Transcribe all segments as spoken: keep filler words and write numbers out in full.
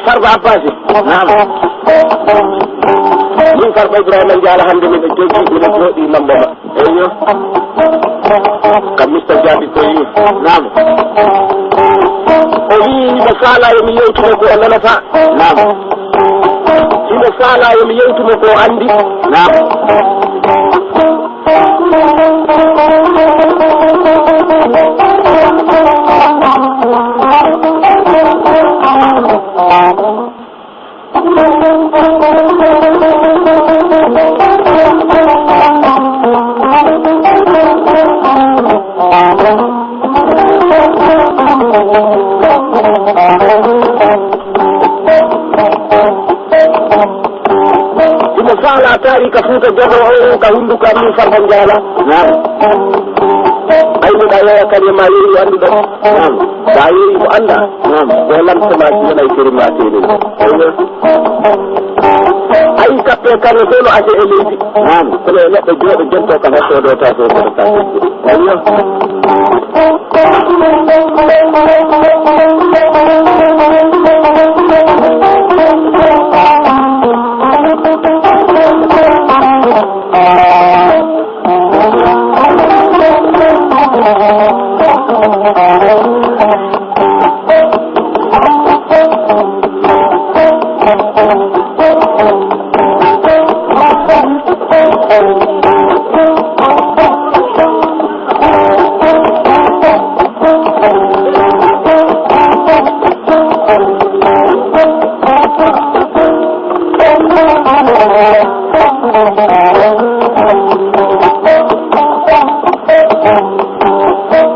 Farba Abbasi. Naam. Min Farba Ibrahima Ndiala, hannde miɗo jogii, miɗo jooɗii Nambo ma. Eyyo. Kam Mister Jaabi ko yi. Naam. O wii himo faalaa yo mi yewtude ko o nanata. Naam. Himo faalaa yo mi yewtude ko o anndi. Naam. Himo faalaa taariika Fuuta Jaloo on ka hunnduko am min Farba Ndiala. Naam. Ay, miɗa yeeya kadi ma yeeyi annduɗo. Naam. Sa yeeyi mo annda. Naam. Ko lamto ma si wonay seri ma teeɗel. Aywa. Ay, kappe kano solo ase e leydi. Naam. Kono e neɗɗo jooɗo jonto ka hoto ɗo ta so ko ta. Aywa.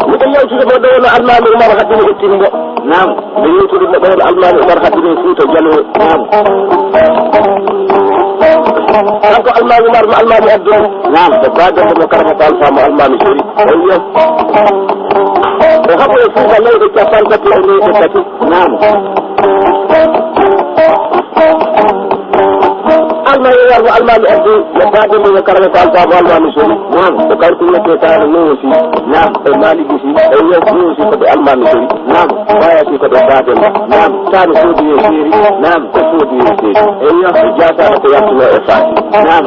Miɗo yewtude mo ɗo no Almaami Umar Haddini e Timbo. Naam. Miɗo yewtude mo ɗo no Almaami Umar Haddini e Fuuta Jaloo. Naam. Kanko Almaami Umar mo Almaami Abdul. Naam. Ko baade ko mo Karama Ko Alfa mo Almaami Sori. Eyyo. O haɓo e Fuuta leyɗe capanɗe tati e leyɗe tati. Naam. Almaami Umar mo Almaami Abdu, mo baade mo Karama Ko Alfa mo Almaami Sori. Naam. Ko kanko wiyetee Taala Nuusi. Naam. E Maaliki Si. E Nuusi ko ɓe Almaami Sori. Naam. Baaya Si ko ɓe baade mo. Naam. Taani Soodi e Seeri. Naam. Ko Soodi e Seeri. Eyyo. E Jaasaana ko yaltunoo e Faati. Naam.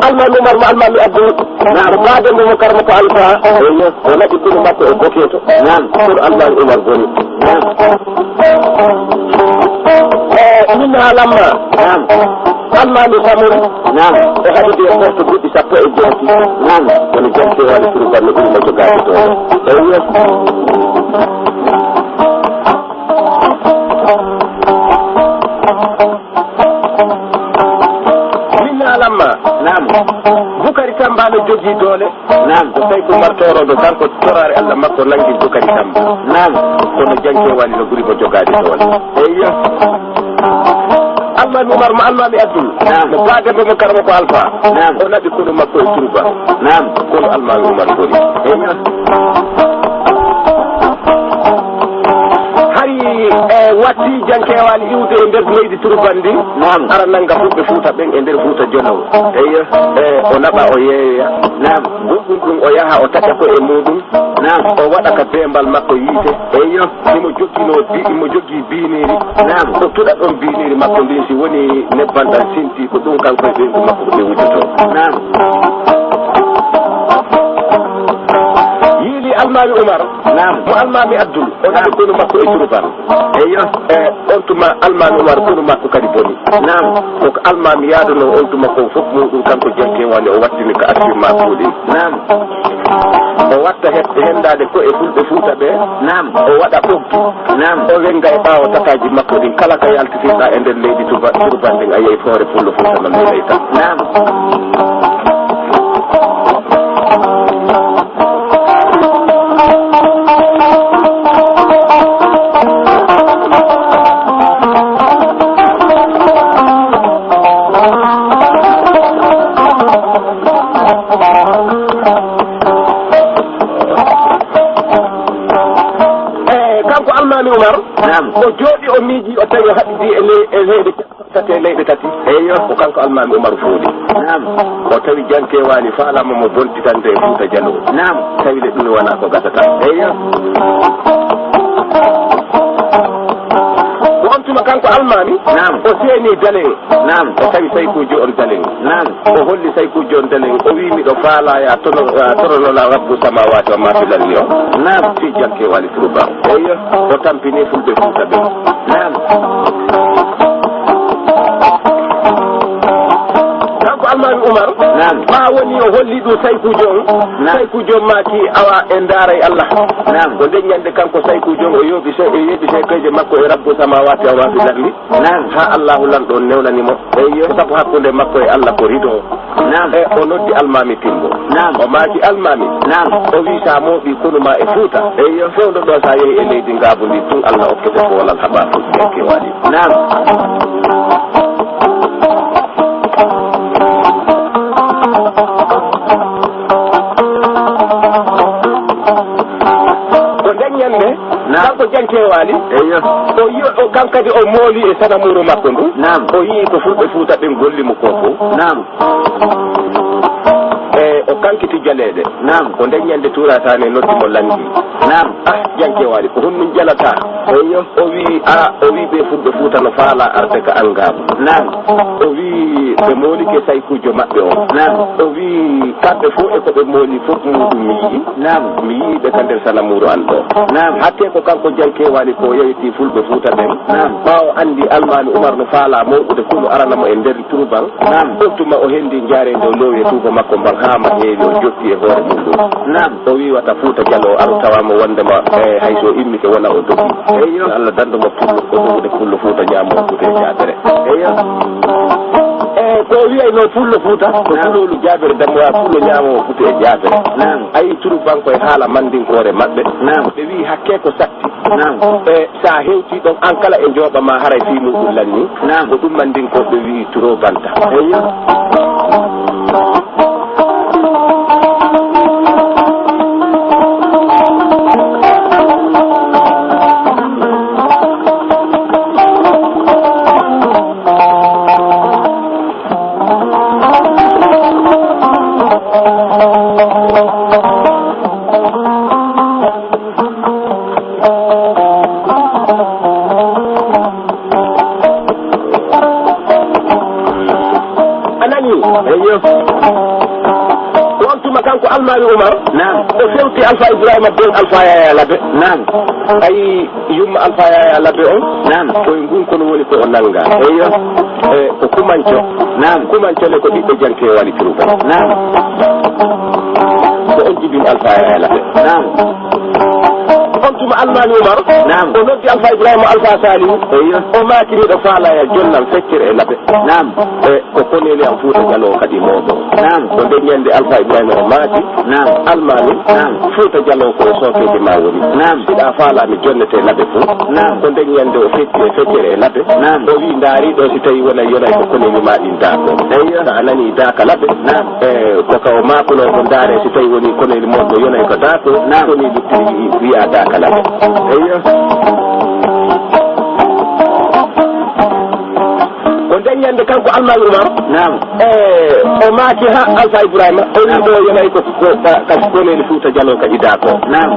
Almaami Umar mo Almaami Abdul. Naam. Baade mo mo Karama Ko Alfa. Eyyo. O naɓi kunu makko e boketo. Naam. Kono Almaami Umar boni. Naam. E, min haalamma. Naam. Almaami Samori. Naam. O haɗi de porte duuɓi sappo e jeetati. Naam. Kono jam kewaani turu banno ɓuri mo jogaade toon. Eyyo. Min haalamma. Naam. Bukari Tamba no jogii doole. Naam. Ko tawi ko martoroɗo kanko toraare Allah makko nangi Bukari Tamba. Naam. Kono jam kewaani no ɓuri mo jogaade doole. Eyyo. Almaami Umar mo Almaami Abdul. Naam. Mo baade mo Karama Ko Alfa. Naam. O naɓi kunu makko e Turba. Naam. Kono Almaami Umar boni. Eyyo. Hari, e, watti jam kewaani iwde e nder leydi Turban ndi. Naam. Ara nanga fulɓe Fuuta ɓen e nder Fuuta Jaloo. Eyyo. E, o naɓa o yeeya. Naam. Goɗɗum ɗum o yaha o taƴa ko e muɗum. Naam. O waɗa ka beembal makko yiite. Eyyo. Himo jogginoo bi-, himo joggi biiniiri. Naam. O tuɗa ɗon biiniiri makko ndin, si woni nebban ɗan sinti, ko ɗum kanko e ɓeyngu makko ko ɓe wujjotoo. Naam. Yiili Almaami Umar. Naam. Mo Almaami Abdul. O naɓi konu makko e Turbaan. Eyyo. E on tuma Almaami Umar konu makko kadi boni. Naam. Ko ko Almaami yaaduno on tuma ko fof muɗum kanko Janke Waali o wattini ka assurement kuuɗi. Naam. O watta he-, hendaade ko e Fulɓe Fuuta ɓe. Naam. O waɗa ɓoggi. Naam. O wenga e ɓaawo tataaji makko ɗin kala ka yaltitirɗa e nder leydi Tuba-, Turbaan ndin a yehi Foore Fullo Fuuta no leleyta. Naam. Eh, kanko Almaami Umar, naam, o jooɗi, o miiji, o tawi o haɓidi e le-, e leyɗe tati e leyɗe tati. Eyyo. Ko kanko Almaami Umar Fuuɗi. Naam. O tawi Janke Waali faalama mo bontitande e Fuuta Jaloo. Naam. Tawi le ɗum wona ko gasata. Eyyo. Ko on tuma kanko Almaami, naam, o seeni Dalen. Naam. O tawi saykuujo on Dalen. Naam. O holli saykuujo on Dalen. O wi, "Miɗo faalaa ya tono, ah, toronola Rabbu samaawaati wa maa fil ardi o." Naam. Fii Janke Waali Turbaan. Eyyo. O tampini Fulɓe Fuuta ɓen. Naam. Kanko Almaami Umar, naam, ɓaa woni o holli ɗum saykuujo on. Naam. Saykuujo on maaki, "Awa, en ndaaray Allah." Naam. Ko nden ñande kanko saykuujo on o yooɓi se-, o yeeɓi seekeeje makko e Rabbu samaawaati wa maa fil ardi. Naam. Haa Allaahu lanɗo on newnani mo. Eyyo. Sabu hakkunde makko e Allah ko rido. Naam. E o noddi Almaami Timbo. Naam. O maaki, "Almaami." Naam. O wi, "Sa mooɓi konu ma e Fuuta, eyyo, fewndo ɗo sa yehi e leydi Ngaabu ndi tun Allah okkete poolal haɓa Fuuta Janke Waali." Naam. Ko nden ñande, naam, kanko Janke Waali, eyyo, o yi-, o, kan kadi o mooli e sanamuuru makko ndu. Naam. O yii ko Fulɓe Fuuta ɓen golli mo ko fof. Naam. E o kankiti jaleeɗe. Naam. Ko nden ñande Tuura Saane noddi mo lanndi. Naam. Ah, Janke Waali, ko honɗum jalataa? Eyyo. O wi, a, o wi ɓe Fulɓe Fuuta no faalaa arde ka an Ngaabu. Naam. O wi ɓe moolike saykuujo maɓɓe on. Naam. O wi kamɓe fof e ko ɓe mooli fof muɗum mi yi'i. Naam. Mi yi'i ɓe ka nder sanamuuru an ɗo. Naam. Hakke ko kanko Janke Waali ko o yawiti Fulɓe Fuuta ɓen. Naam. Ɓaawo anndi Almaami Umar no faalaa mawɗude kunu arana mo e nder Turbaan. Naam. On tuma o hendi njaareendi o loowi e tuuba makko mban haa ma heewi o jotti e hoore mum ɗum. Naam. O wi wata Fuuta Jaloo aru tawa mo wondema, e, hay so immike wona o dogi. Eyyo. Allah dandu mo pullo, ko ɗum woni pullo Fuuta ñaamo o Fuuta e jaabere. Eyyo. E, ko o wiyayno pullo Fuuta, ko, naam, pulolu jaabere dammoya pullo ñaamo o Fuuta e jaabere. Naam. Ayi Turbanko e haala Mandinkoore maɓɓe. Naam. Ɓe wi hakke ko satti. Naam. E, sa hewti ɗon, an kala e njooɓa ma haray fii muɗum lanni. Naam. Ko ɗum Mandinkooɓe wi'i turo banta. Eyyo. A nani? Eyyo. On tuma kanko Almaami Umar. Naam. O fewti Alfa Ibrahima ben Alfa Yaya Labe. Naam. Ayi, yumma Alfa Yaya Labe on. Naam. Ko e ngun kono woni ko o nanga. Eyyo. E, ko Kumanco. Naam. Kumanco le ko ɓiɓɓe Janke Waali Turuba. Naam. Ko on jibini Alfa Yaya Labe. Naam. On tuma Almaami Umar. Naam. O noddi Alfa Ibrahima Alfa Salihu. Eyyo. O maaki miɗo faalaya jonnal feccere e Labe. Naam. E ko koneeli am Fuuta Jaloo kadi mawɗo. Naam. Ko nden ñande Alfa Ibrahima o maaki. Naam. Almaami. Naam. Fuuta Jaloo ko e sookeeje ma woni. Naam. Siɗa faala mi jonnete Labe fof. Naam. Ko nden ñande o fetti e feccere e Labe. Naam. O wi ndaari ɗo si tawi wona yonay ko koneeli ma ɗin daako. Eyyo. Sa a nani daaka Labe. Naam. E ko ka o maakuno ko ndaare si tawi woni koneeli mon ko yonay ko daako. Naam. Koneeli ɗin wi'a daaka Labe. Eyyo. Ko nden ñande kanko Almaami Umar. Naam. E, o maaki ha Alfa Ibrahima. O wi ɗo yonay ko, ko, ka, ka koneeli Fuuta Jaloo ka ida ko. Naam.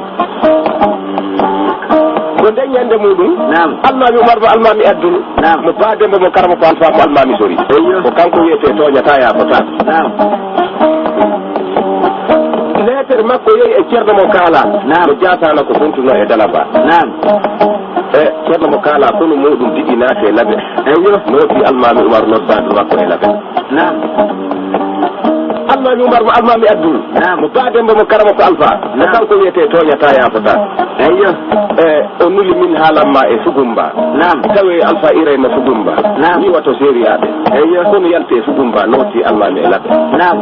Ko nden ñande muɗum. Naam. Almaami Umar mo Almaami Abdul. Naam. Mo baadembo mo karamo ko Alfa mo Almaami Sori. Eyyo. Ko kanko wiyete tooñata yaafotaako. Naam. Leete Makko yehi e ceerno mo Kaala. Naam. Mo Jaasaana ko funtunoo e Dalaba. Naam. E ceerno mo Kaala konu muuɗum diƴƴi naati e Labe. Eyyo. Nooti Almaami Umar noddaandu makko e Labe. Naam. Almaami Umar mo Almaami Abdul. Naam. Mo Baademba mo Karamoko Alfa. Naam. Kanko wiyetee tooñataa yaafotaako. Eyyo. E o nuli min haalamma e Fugumba. Naam. Tawi Alfa Irayma Fugumba. Naam. Ni wato seeriyaaɓe. Eyyo. Kono yalti e Fugumba nooti Almaami e Labe. Naam.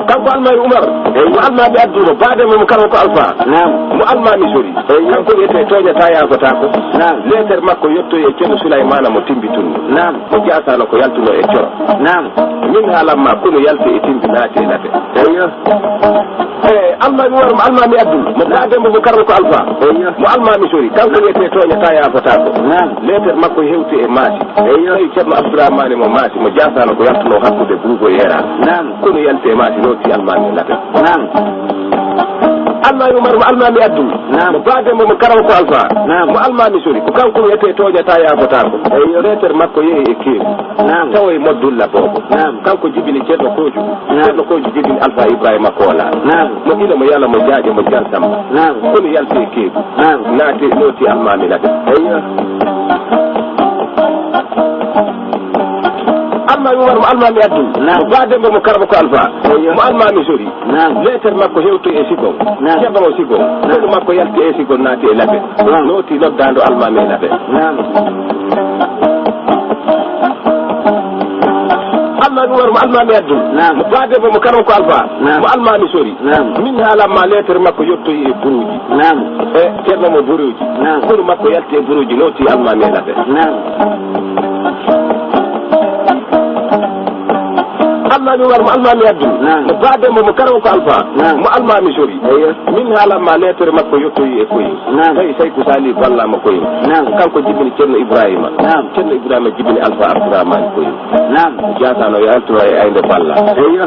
Kanko Almaami Umar, eyyo, mo Almaami Abdul mo Baademba mo Karamoko Alfa. Naam. Mo Almaami Sori. Eyyo. Kanko wiyetee tooñataa yaafotaako. Naam. Leeter makko yottoyi e Ceerno Sulaymaana mo Timbi Tunni. Naam. Mo Jaasaana ko yaltunoo e Coro. Naam. Min haalamma kono yalti e Timbi naati e Labe. Eyyo. E Almaami Umar mo Almaami Abdul mo Baademba mo Karamoko Alfa. Eyyo. Mo Almaami Sori, kanko wiyetee tooñataa yaafotaako. Naam. Leeter makko hewti e Maasi. Eyyo. Tawi Ceerno Abdurahmaani mo Maasi mo Jaasaana ko yaltunoo hakkunde Buubo e Yera. Naam. Kono yalti e Maasi nooti Almaami e Labe. Naam. Almaami Umar mo Almaami Abdul. Naam. Mo Baademba mo Karamoko Alfa. Naam. Mo Almaami Sori, ko kanko wiyetee tooñataa yaafotaako. Eyyo. Leeter makko yehi e Keebu. Naam. Tawa e Moddulla Boobo. Naam. Kanko jibini Ceerno Kooju. Naam. Ceerno Kooju jibini Alfa Ibrahima Koola. Naam. Mo Ila mo Yala mo Jaaƴe mo Jansamba. Naam. Kono yalti e Keebu. Naam. Naati nooti Almaami Labe. Eyyo. Almaami Umar mo Almaami Abdul. Naam. Mo Baademba mo Karamoko Alfa. Eyyo. Mo Almaami Sori. Naam. Leeter makko hewtoyi e Sigon. Naam. Ceerno mo Sigon. Naam. Kono makko yalti e Sigon naati e Labe. Naam. Nooti noddaandu Almaami e Labe. Naam. Almaami Umar mo Almaami Abdul. Naam. Mo Baademba mo Karamoko Alfa. Naam. Mo Almaami Sori. Naam. Min haalamma leeter makko yottoyi e Buruuji. Naam. E Ceerno mo Buruuji. Naam. Kono makko yalti e Buruuji nooti Almaami e Labe. Naam. Almaami Umar mo Almaami Abdul. Naam. Mo Baademba mo Karamoko Alfa. Naam. Mo Almaami Sori. Eyyo. Min haalamma leeter makko yottoyi e Koyin. Naam. Tawi Sayku Sali Balla mo Koyin. Naam. Kanko jibini Ceerno Ibrahima. Naam. Ceerno Ibrahima jibini Alfa Abdurahmaani Koyin. Naam. Jaasaano yaltino e Aynde Balla. Eyyo.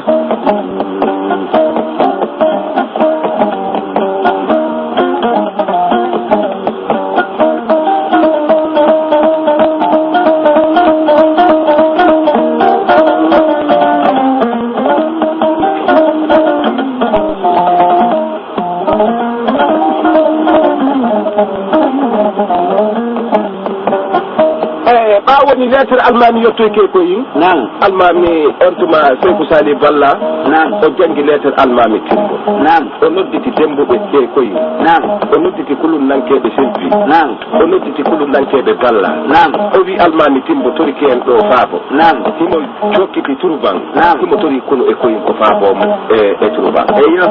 E ɓaawo woni leeter Almaami yottoyi ke Koyin. Naam. Almaami on tuma Seyku Sali Balla. Naam. O janngi leeter Almaami Timbo. Naam. O nodditi Dembuɓe ke Koyin. Naam. O nodditi Kulunnankeeɓe Selbi. Naam. O nodditi Kulunnankeeɓe Balla. Naam. O wi Almaami Timbo toriki en ɗo faabo. Naam. Himo jokkiti Turban. Naam. Himo tori kunu e Koyin ko faabo mo e, e Turban. Eyyo.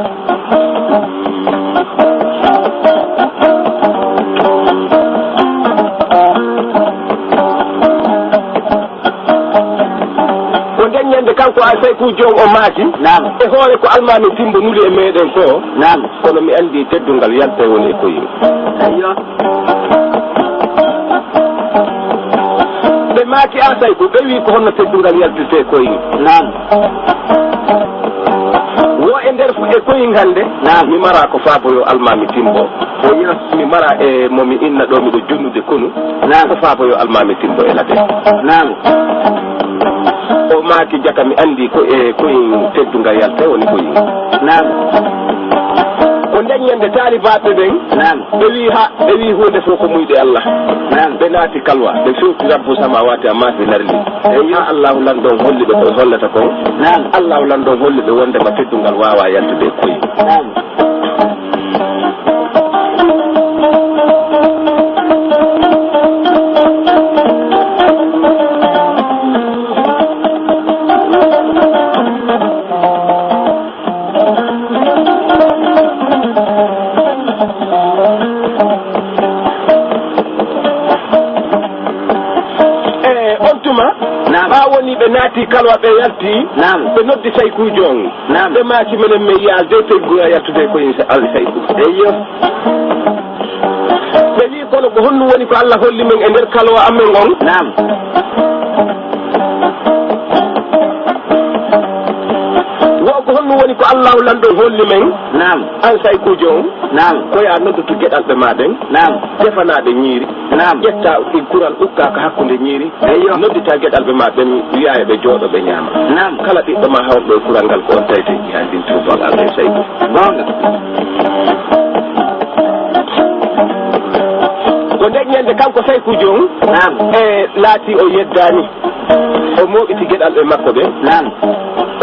Ko nden ñande kanko Alfayku Jon o maaki. Naam. E hoore ko Almaami Timbo nuli e meɗen ko. Naam. Kono mi anndi teddungal yaltay woni e Koyin. Eyyo. Ɓe maaki Alfayku, ɓe wi ko honno teddungal yaltirte e Koyin. Naam. Wo e nder fu-, e Koyin hannde. Naam. Mi mara ko faaboyo Almaami Timbo. Eyyo. Mi mara e mo mi inna ɗo miɗo jonnude konu. Naam. Ko faaboyo Almaami Timbo e Labe. Naam. O maaki jaka mi anndi ko e Koyin teddungal yaltay woni Koyin. Naam. Ko nden ñande taalibaaɓe ɓen. Naam. Ɓe wi ha, ɓe wi huunde fof ko muyɗe Allah. Naam. Ɓe naati kalwa, ɓe fewti Rabbu samawati amma fi larli. Eyyo. Ha Allahu Lanɗo on holli ɓe ko hollata kon. Naam. Allahu Lanɗo on holli ɓe wondema teddungal waawa yaltude e Koyin. Naam. E on tuma, naam, ɓaa woni ɓe naati kalwa, ɓe yalti, naam, ɓe noddi saykuujo on. Naam. Ɓe maaki menen men yaal de peggu a yaltude ko yin sa-, Alsayku. Eyyo. Ɓe wi kono ko honɗum woni ko Allah holli men e nder kalwa amen on? Naam. Wo ko honɗum woni ko Allahu Lanɗo holli men? Naam. Alsaykuujo on? Naam. Ko ya noddutu geɗalɓe ma ɓen? Naam. Defanaa ɓe ñiiri. Naam. Ƴetta ɗin kural, ukka ka hakkunde ñiiri. Eyyo. Noddita geɗalɓe ma ɓen, wi'a yo ɓe jooɗo, ɓe ñaama. Naam. Kala ɓiɗɗo ma hawruɗo e kural ngal, ko on tawi to e jihaadi ndin, to bangal e Saydu. Goonga. Ko nden ñande kanko Saykuujo on, naam, e laati o yeddaani. O mooɓiti geɗalɓe makko ɓen. Naam.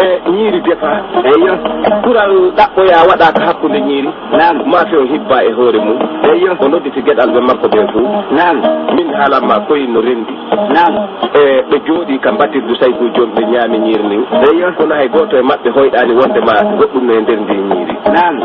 E ñiiri defa. Eyyo. Kural ɗaɓɓoya waɗa ka hakkunde ñiiri. Naam. Maafe o hibba e hoore mum. Eyyo. O nodditi geɗalɓe makko ɓen fuu. Naam. Min haalan ma koyin no rendi. Naam. E ɓe jooɗi ka mbatirdu Saykuujo on, ɓe ñaami ñiiri ndin. Eyyo. Kono hay gooto e maɓɓe hoyɗaani wonde ma goɗɗum no e nder ndin ñiiri. Naam.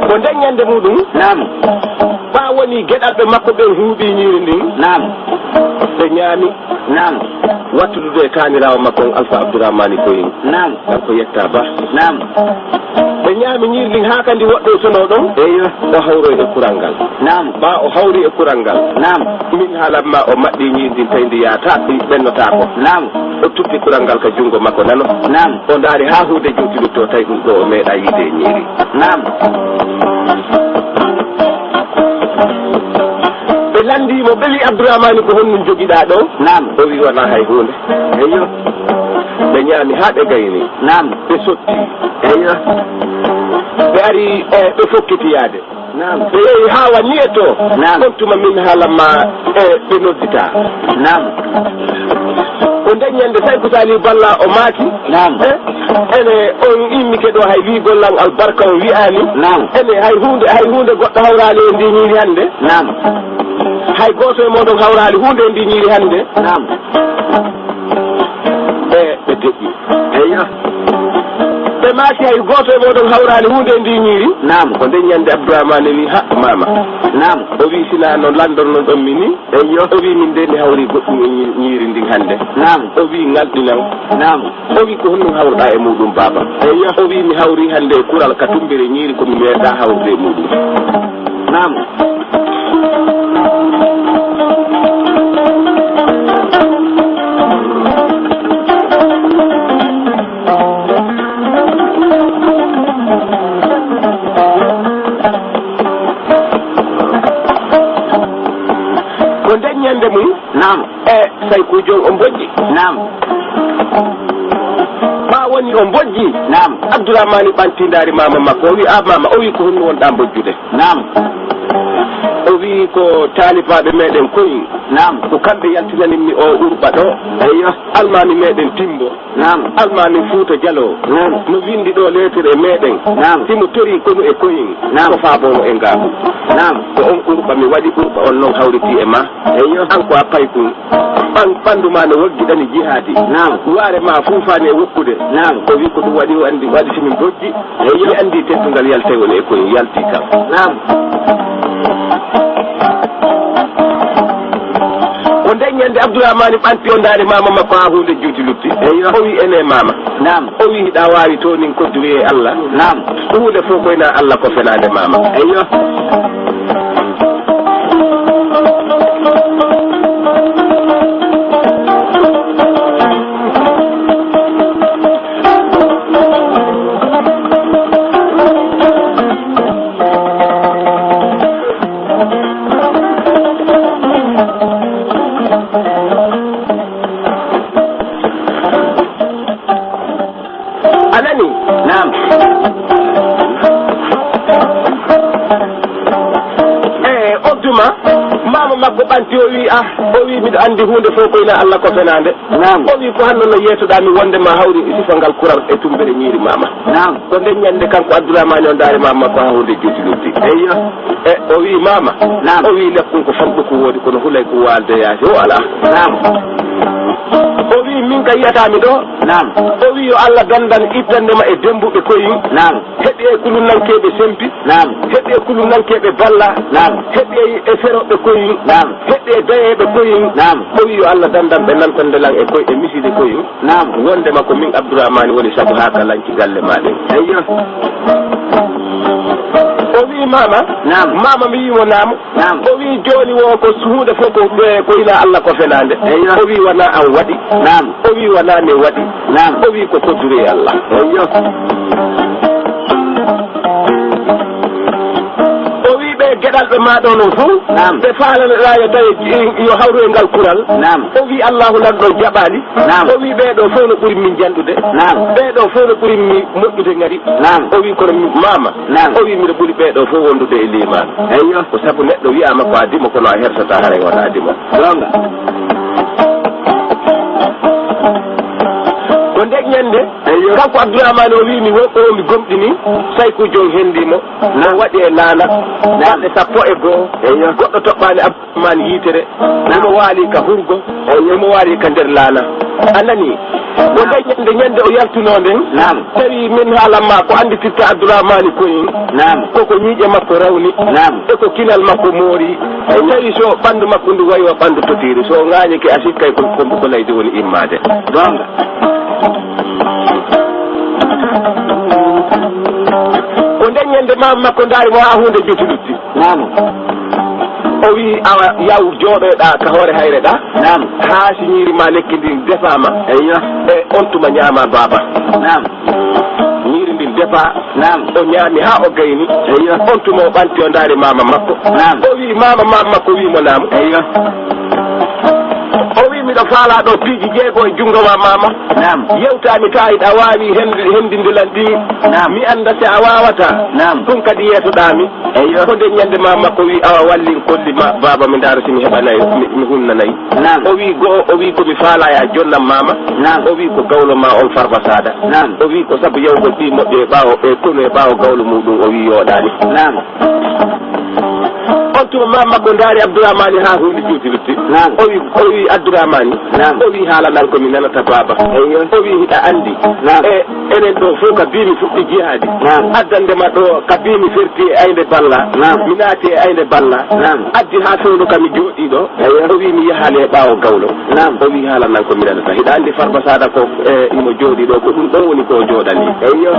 Ko nden ñande muɗum. Naam. Ɓaa woni geɗalɓe makko ɓen huuɓi ñiiri ndin. Naam. Ɓe ñaami. Naam. Wattudude e taaniraawo makko on Alfa Abdurahmani Koyin. Naam. Kanko yetta ba. Naam. Ɓe ñaami ñiiri ndin haa ka ndi woɗɗoytonoo ɗon. Eyyo. O hawroy e kural ngal. Naam. Ɓaa o hawri e kural ngal. Naam. Min haalan ma o maɗɗii ñiiri ndin tawi ndi yaata, ndi ɓennotaako. Naam. O tuppi kural ngal ka junngo makko nano. Naam. O ndaari haa huunde juuti lutto, tawi ɗum ɗo o meeɗaa yiide e ñiiri. Naam. Ɓe lanndii mo, ɓe wi'i, "Abdurahmani, ko honɗum jogiɗaa ɗo?" Naam. O wi'i, "Wanaa hay huunde." Eyyo. Ɓe ñaami haa ɓe gayni. Naam. Ɓe sotti. Eyyo. Ɓe ari, e, ɓe fokkiti yaade. Naam. Ɓe yehi haa wani e to. Naam. On tuma min haalan ma, e, ɓe noddita. Naam. Ko nden ñande Sayku Sali Balla o maaki. Naam. E, ene on immike ɗo hay wi'ugol lan albarka on wi'aani. Naam. Ene hay huunde, hay huunde goɗɗo hawraali e ndi ñiiri hannde. Naam. Hay gooto e mooɗon hawraali huunde e ndi ñiiri hannde. Naam. E, ɓe deƴƴi. Eyyo. Ɓe maaki, "Hay gooto e mooɗon hawraali huunde e ndi ñiiri?" Naam. Ko nden ñande Abdurahmani wi, "Ha, maama." Naam. O wi, "Sinaa no lanndornoɗon mi ni?" Eyyo. O wi, "Min de mi hawri goɗɗum e ñi-, ñiiri ndin hannde." Naam. O wi, "Ŋalɗinan." Naam. O wi, "Ko honɗum hawruɗaa e muɗum, baaba?" Eyyo. O wi, "Mi hawri hannde e kural ka tumbere ñiiri ko mi meeɗaa hawrude e muɗum." Naam. Ko nden ñande mum. Naam. E Saykuujo on o mbojji. Naam. Ɓaa woni o mbojji. Naam. Abdurahmani ɓanti ndaari maama makko. O wi, "A maama," o wi, "Ko honno wonɗaa mbojjude?" Naam. O wi, "Ko taalibaaɓe meɗen koyin. Naam. Ko kamɓe yaltinanin mi o urɓa ɗo." Eyyo. Almaami meɗen Timbo. Naam. Almaami Fuuta Jaloo. Naam. No winndi ɗo leetere e meɗen. Naam. Himo torii konu e koyin. Naam. Ko faaboomo e ngaabu. Naam. Ko on urɓa mi waɗi, urɓa on non hawritii e ma. Eyyo. An ko a paykun. Ɓan-, ɓanndu ma no woggiɗani jihaadi. Naam. Waare ma fuufaani e woppude. Naam. O wi ko ɗum waɗi, o anndi, waɗi si min bojji. Eyyo. Mi anndi teddungal yaltay woni e koye yalti kam. Naam. Ko nden ñande Abdourahmane ɓanti o ndaari maama makko haa huunde juuti lutti. Eyyo. O wi ene maama. Naam. O wi hiɗa waawi to nin kodduye e Allah. Naam. Huunde fof koy na Allah ko fenaande maama. Eyyo. A nani? Naam. E o duma, maama makko ɓanti, o wi, "Ah," o wi, "miɗo anndi huunde fof ko ina Allah ko fenaande." Naam. O wi, "Ko hanno no yeetoɗaa mi wonde ma hawri e sifa ngal kural e tumbere ñiiri maama." Naam. Ko nden ñande kanko Abdourahmane o ndaari maama makko haa huunde juuti lutti. Eyyo. E o wi, "Maama." Naam. O wi, "Lekkun ko fanɗu ko woodi, kono hulay ko waalde yaasi o alaa." Naam. O wi, "Min ka yi'ataa mi ɗo." Naam. O Yo Allah dandan ittande ma e dembuɓe koyin. Naam. Heɓi e kulunankeeɓe sempi. Naam. Heɓi e kulunankeeɓe balla. Naam. Heɓi e, e feroɓe koyin. Naam. Heɓi e dayeeɓe koyin. Naam. O wi yo Allah dandan ɓe nantande lan e koy, e miside koyin. Naam. Wondema ko min Abdourahmane woni sabu haa ka lanci galle ma ɗen. Eyyo. O wi mama. Naam. Mama mi wimo naam. Naam. O wi jooni wo ko huunde fof ko, eh, ko ina Allah ko fenaande. Eyyo. O wi wona an waɗi. Naam. O wi wona mi waɗi. Naam. O wi ko kodduri e Allah. Eyyo. O wi ɓe geɗalɓe ma ɗo non fof. Naam. Ɓe faalanoɗa yo tawi yo hawru e ngal kural. Naam. O wi Allahu nan ɗo jaɓaali. Naam. O wi ɓee ɗo fof no ɓuri min janɗude. Naam. Ɓee ɗo fof no ɓuri mi moƴƴude ngari. Naam. O wi kono mi, mama. Naam. O wi miɗo ɓuri ɓee ɗo fof wondude e liimaan. Eyyo. Ko sabu neɗɗo wi'aama ko a dimo, kono a hersataa haray wonaa dimo. Goonga. Ko nden ñannde, eyyo, kanko Abdourahmane o wi mi won o mi gomɗini, Sayku Jom hendi mo. Naam. O waɗi e laana. Naam. Balɗe sappo e goo. Eyyo. Goɗɗo toɓɓaani Abdourahmane yiitere. Naam. Imo waali ka hurgo. Eyyo. Imo waali ka nder laana. A nani? Ko nden ñande, ñande o yaltunoo nden, naam, tawi min haalan ma ko anndititta Abdourahmane koyin. Naam. Koko ñiiƴe makko rawni. Naam. E ko kinal makko moori. Tawi so ɓanndu makko ndu wayi wa ɓanndu totiiri, so ŋaañike a sikkay ko, ko, ko nayde woni immaade. Goonga. Ko nden ñande maama makko ndaari mo haa huunde juuti lutti. Naam. O wi, awa, yaw jooɗoyɗaa ka hoore hayre ɗaa. Naam. Haa si ñiiri ma lekki ndin defaama. Eyyo. E on tuma ñaama baaba. Naam. Ñiiri ndin defa. Naam. O ñaami haa o gayni. Eyyo. On tuma o ɓanti o ndaari maama makko. Naam. O wi, maama, maama makko wi mo naam. Eyyo. O wi, miɗo faalaa ɗo piiji jeego e junngo ma, maama. Naam. Yewtaami taa hiɗa waawi hendi-, hendindilan ɗi. Naam. Mi annda si a waawataa. Naam. Ɗum kadi yeetoɗaa mi. Eyyo. Ko nden ñande maama makko wi, awa wallin kolli ma, baaba, mi ndaara si mi heɓanay, mi, mi hunnanay. Naam. O wi go'o, o wi ko mi faalaa ya jonnan maama. Naam. O wi ko gawlo ma on Farba Saada. Naam. O wi ko sabu yawgol ɓii moƴƴo e ɓaawo, e konu e ɓaawo gawlo muuɗum, o wi yooɗaani. Naam. On tuma maama makko ndaari Abdourahmane haa huunde juuti lutti. Naam. O wi, o wi Abdourahmane. Naam. O wi haala nan ko mi nanata baaba. Eyyo. O wi hiɗa anndi. Naam. E enen ɗo fof ka biimi fuɗɗi jihaadi. Naam. Addande ma ɗo ka biimi ferti e aynde balla. Naam. Mi naati e aynde balla. Naam. Addi haa fewndo ka mi jooɗii ɗo. Eyyo. O wi mi yahaali e ɓaawo gawlo. Naam. O wi haala nan ko mi nanata. Hiɗa anndi Farba Saada ko, e, imo jooɗii ɗo, ko ɗum ɗo woni ko o jooɗanii. Eyyo.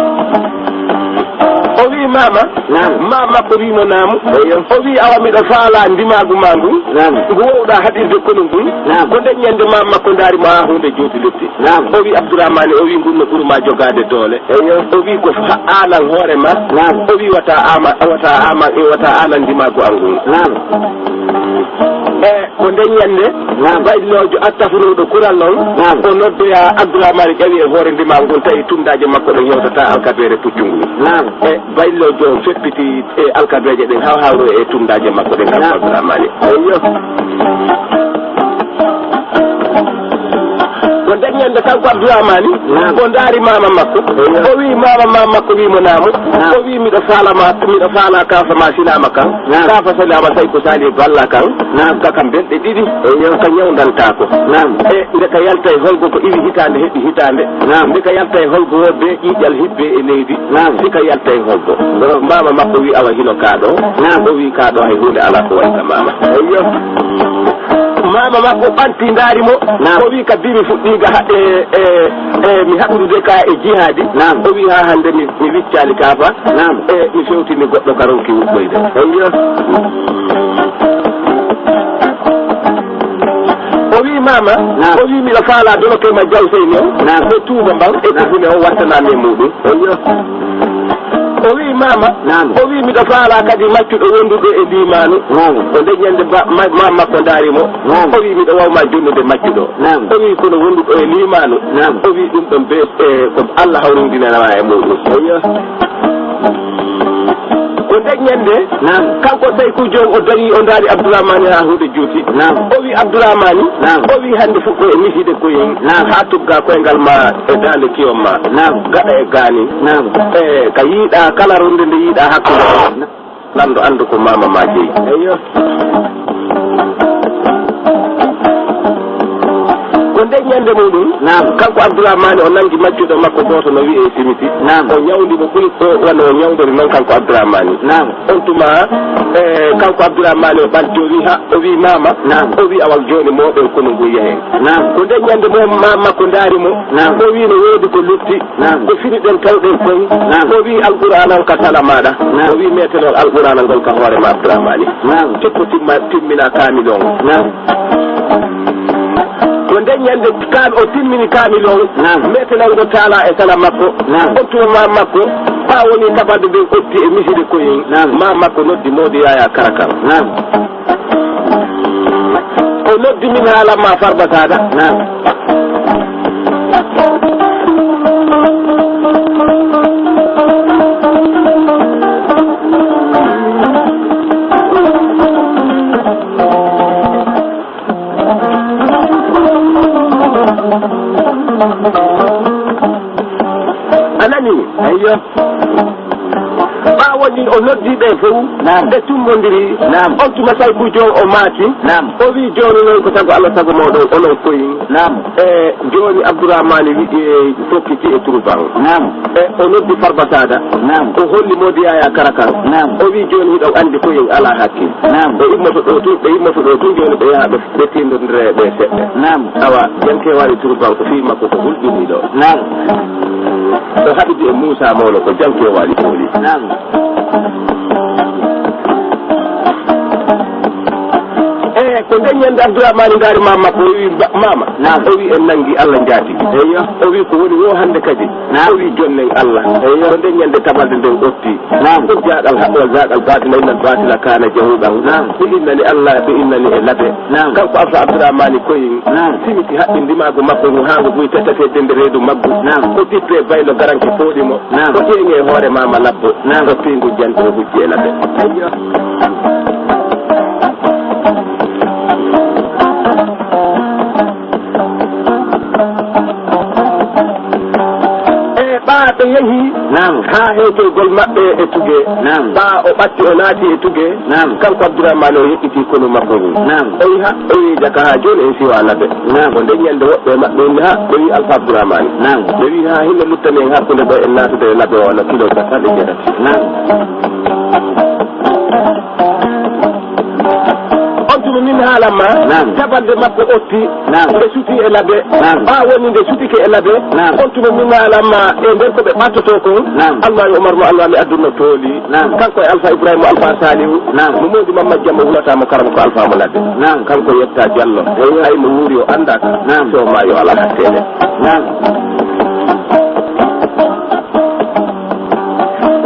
O wi maama, naam, maama makko wi mo naamu. Eyyo. O wi awa miɗo faalaa ndimaagu ma ngun. Naam. Ngu wowɗaa haɗirde konu ngun. Naam. Ko nden ñande maama makko ndaari mo haa huunde jooti lutti. Naam. O wi Abdourahmane, o wi ngun no ɓuri ma jogaade doole. Eyyo. O wi ko ha-, aanan hoore ma. Naam. O wi wata aama, wata aama, wata aanan ndimaagu an ngun. Naam. E ko nden ñande, naam, bayloojo attafunoɗo kural on, naam, o noddoya Abdourahmane ƴawi e hoore ndima ngun, tawi tundaaje makko ɗen hewtata alkabeere puccu ngun. Naam. E bayloojo on feppiti e alkabeeje ɗen haw hawro e tundaaje makko ɗen, kanko, naam, Abdourahmane. Eyyo. Ko nden ñande kanko Abdourahmane, naam, o ndaari maama makko. Eyyo. O wi maama, maama makko wi mo naamu. Naam. O wi miɗo faala ma, miɗo faala kaafa ma sinaama kan. Naam. Kaafa sinaama tawi ko sali balla kan. Naam. Ka kam belɗe ɗiɗi. Eyyo. Ka ñawdantaako. Naam. E nde ka yalta e holgo ko iwi hitaande heɓi hitaande. Naam. Nde ka yalta e holgo wo be ƴiiƴal hibbe e leydi. Naam. Si ka yalta e holgo. Naam. Maama makko wi awa hino kaa ɗo. Naam. O wi kaa ɗo hay huunde alaa ko wayi ka maama. Eyyo. Maama makko ɓanti ndaari mo. Naam. O wi ka bimi fuɗɗiiga ha-, e, e, e, mi haɗude ka e jihaadi. Naam. O wi haa hannde mi, mi wiccaali kaafa. Naam. E mi fewtini goɗɗo ka ronki wuɗɗoyde. Eyyo. O wi maama, naam, o wi miɗo faala doloke ma jawseyni o. Naam. Ko tuuba mban e, naam, ko hune o wattanami e muɗum. Eyyo. O wi maama, naam, o wi miɗo faala kadi maccuɗo wonduɗo e limaanu. Naam. O nden ñande ba-, ma-, maama makko ndaari mo. Naam. O wi miɗo wawma jonnude maccuɗo. Naam. O wi kono wonduɗo e limaanu. Naam. O wi ɗum ɗon be, e, ko Allah hawrindinanama e muɗum. Eyyo. Ko nden ñande, naam, kanko Sayku Joom o dañi, o ndaari Abdourahmane haa huunde juuti. Naam. O wi Abdourahmane, naam, o wi hannde fuɗɗo e miside koye, naam, haa tugga koyngal ma e daande kiyom ma. Naam. Gaɗa e gaani. Naam. E ka yiiɗa kala ronde nde yiiɗa hakkunde. Lanɗo anndu ko maama ma jeyi. Eyyo. Ko nden Ñande muɗum, naam, kanko Abdourahmane o nangi maccuɗo makko gooto no wi'ee Simiti. Naam. O ñawndi mo ɓuri ko wano o ñawndori noon kanko Abdourahmane. Naam. On tuma, e, kanko Abdourahmane o ɓanti, o wi'i, ha, o wi'i, "Maama." Naam. O wi'i, "Awal jooni mooɗon konu ngu yehen." Naam. Ko nden ñande mo maama makko ndaari mo. Naam. O wi'i, "No woodi ko lutti." Naam. Ko fini ɗen tawɗen kon. Naam. O wi'i, "Alqur'aana on ka sala maaɗa." Naam. O wi'i, "Meetenoo Alqur'aana ngol ka hoore ma Abdourahmane." Naam. Te ko timma-, timmina kaamil on. Naam. Ko nden ñande kaam-, o timmini kaamil on. Naam. Meetenango taala e sala makko. Naam. On tuma ma makko, ɓaa woni tabalde nden otti e miside koyen. Naam. Ma makko noddi Moodi Yaya Karakal. Naam. O noddi min haalan ma Farba Sada. Naam. A nani? Eyyo. Ɓaawo ni o noddi ɓe fow. Naam. Ɓe tumbondiri. Naam. On tuma Sayku Joon o maaki. Naam. O wi, "Jooni noon ko sago Allah, sago mooɗon, onon koyin." Naam. E jooni Abdourahmane wi, e, fokkiti e Turban. Naam. E o noddi Farba Sada. Naam. O holli Moodi Yaya Karakal. Naam. O wi, "Jooni hiɗon anndi koyin alaa hakkil." Naam. Ɓe immoto ɗo tun, ɓe immoto ɗo tun, jooni ɓe yaha ɓe, ɓe tindondire ɓe seɗɗa. Naam. Awa, Janke Wali Turban ko fii makko ko hulɓiniiɗo. Naam. O haɓidi e Muusa Mawlo ko Janke Wali Kooli. Naam. E ko nden ñande Abdourahmane ndaari maama makko, o wi, "Ba-, maama." Naam. O wi, "En nangi Allah njaatigi." Eyyo. O wi, "Ko woni wo hannde kadi?" Naam. O wi, "Jonnen Allah." Eyyo. Ko nden ñande tabalde nden otti. Naam. Ko jaagal haqqe wal zaagal baatila, innal baatila kaana jahuuqan. Naam. Ɓe innani Allah, ɓe innani e labe. Naam. Kanko Alfa Abdourahmane koyin. Naam. Simiti haɓɓi ndimaagu makko ngu haa ngu buy tatate dende reedu maggu. Naam. O tippe baylo garanke fooɗi mo. Naam. O ƴeeŋe hoore maama labbo. Naam. O piingu janɗo o hujji e labe. Eyyo. E ɓaa ɓe yehi. Naam. Haa hewtoygol maɓɓe e tuge. Naam. Ɓaa o ɓatti o naati e tuge. Naam. Kanko Abdourahmane o yeƴƴiti konu makko ngun. Naam. O wi ha, o wi jaka haa jooni en siwa labe. Naam. Ko nden ñande woɓɓe e maɓɓe inni ha, ɓe wi Alfa Abdourahmane. Naam. Ɓe wi ha hinno luttani en hakkunde ɗo en naatude e labe o wano kilo capanɗe jeetati. Naam. On tuma min haalan ma, naam, tabalde makko otti, naam, nde suti e labe. Naam. Ɓaa woni nde sutike e labe. Naam. On tuma min haalan ma e nder ko ɓe ɓattoto kon, naam, Almaami Umar mo Almaami Abdul no tooli. Naam. Kanko e Alfa Ibrahima Alfa Salihu. Naam. Mo Moodi Mamma Jamma hulata mo karama ko Alfa mo ladde. Naam. Kanko yetta Jallo. Eyyo. Hay mo wuuri o anndaaka. Naam. So o maayi o alaa hatteede. Naam.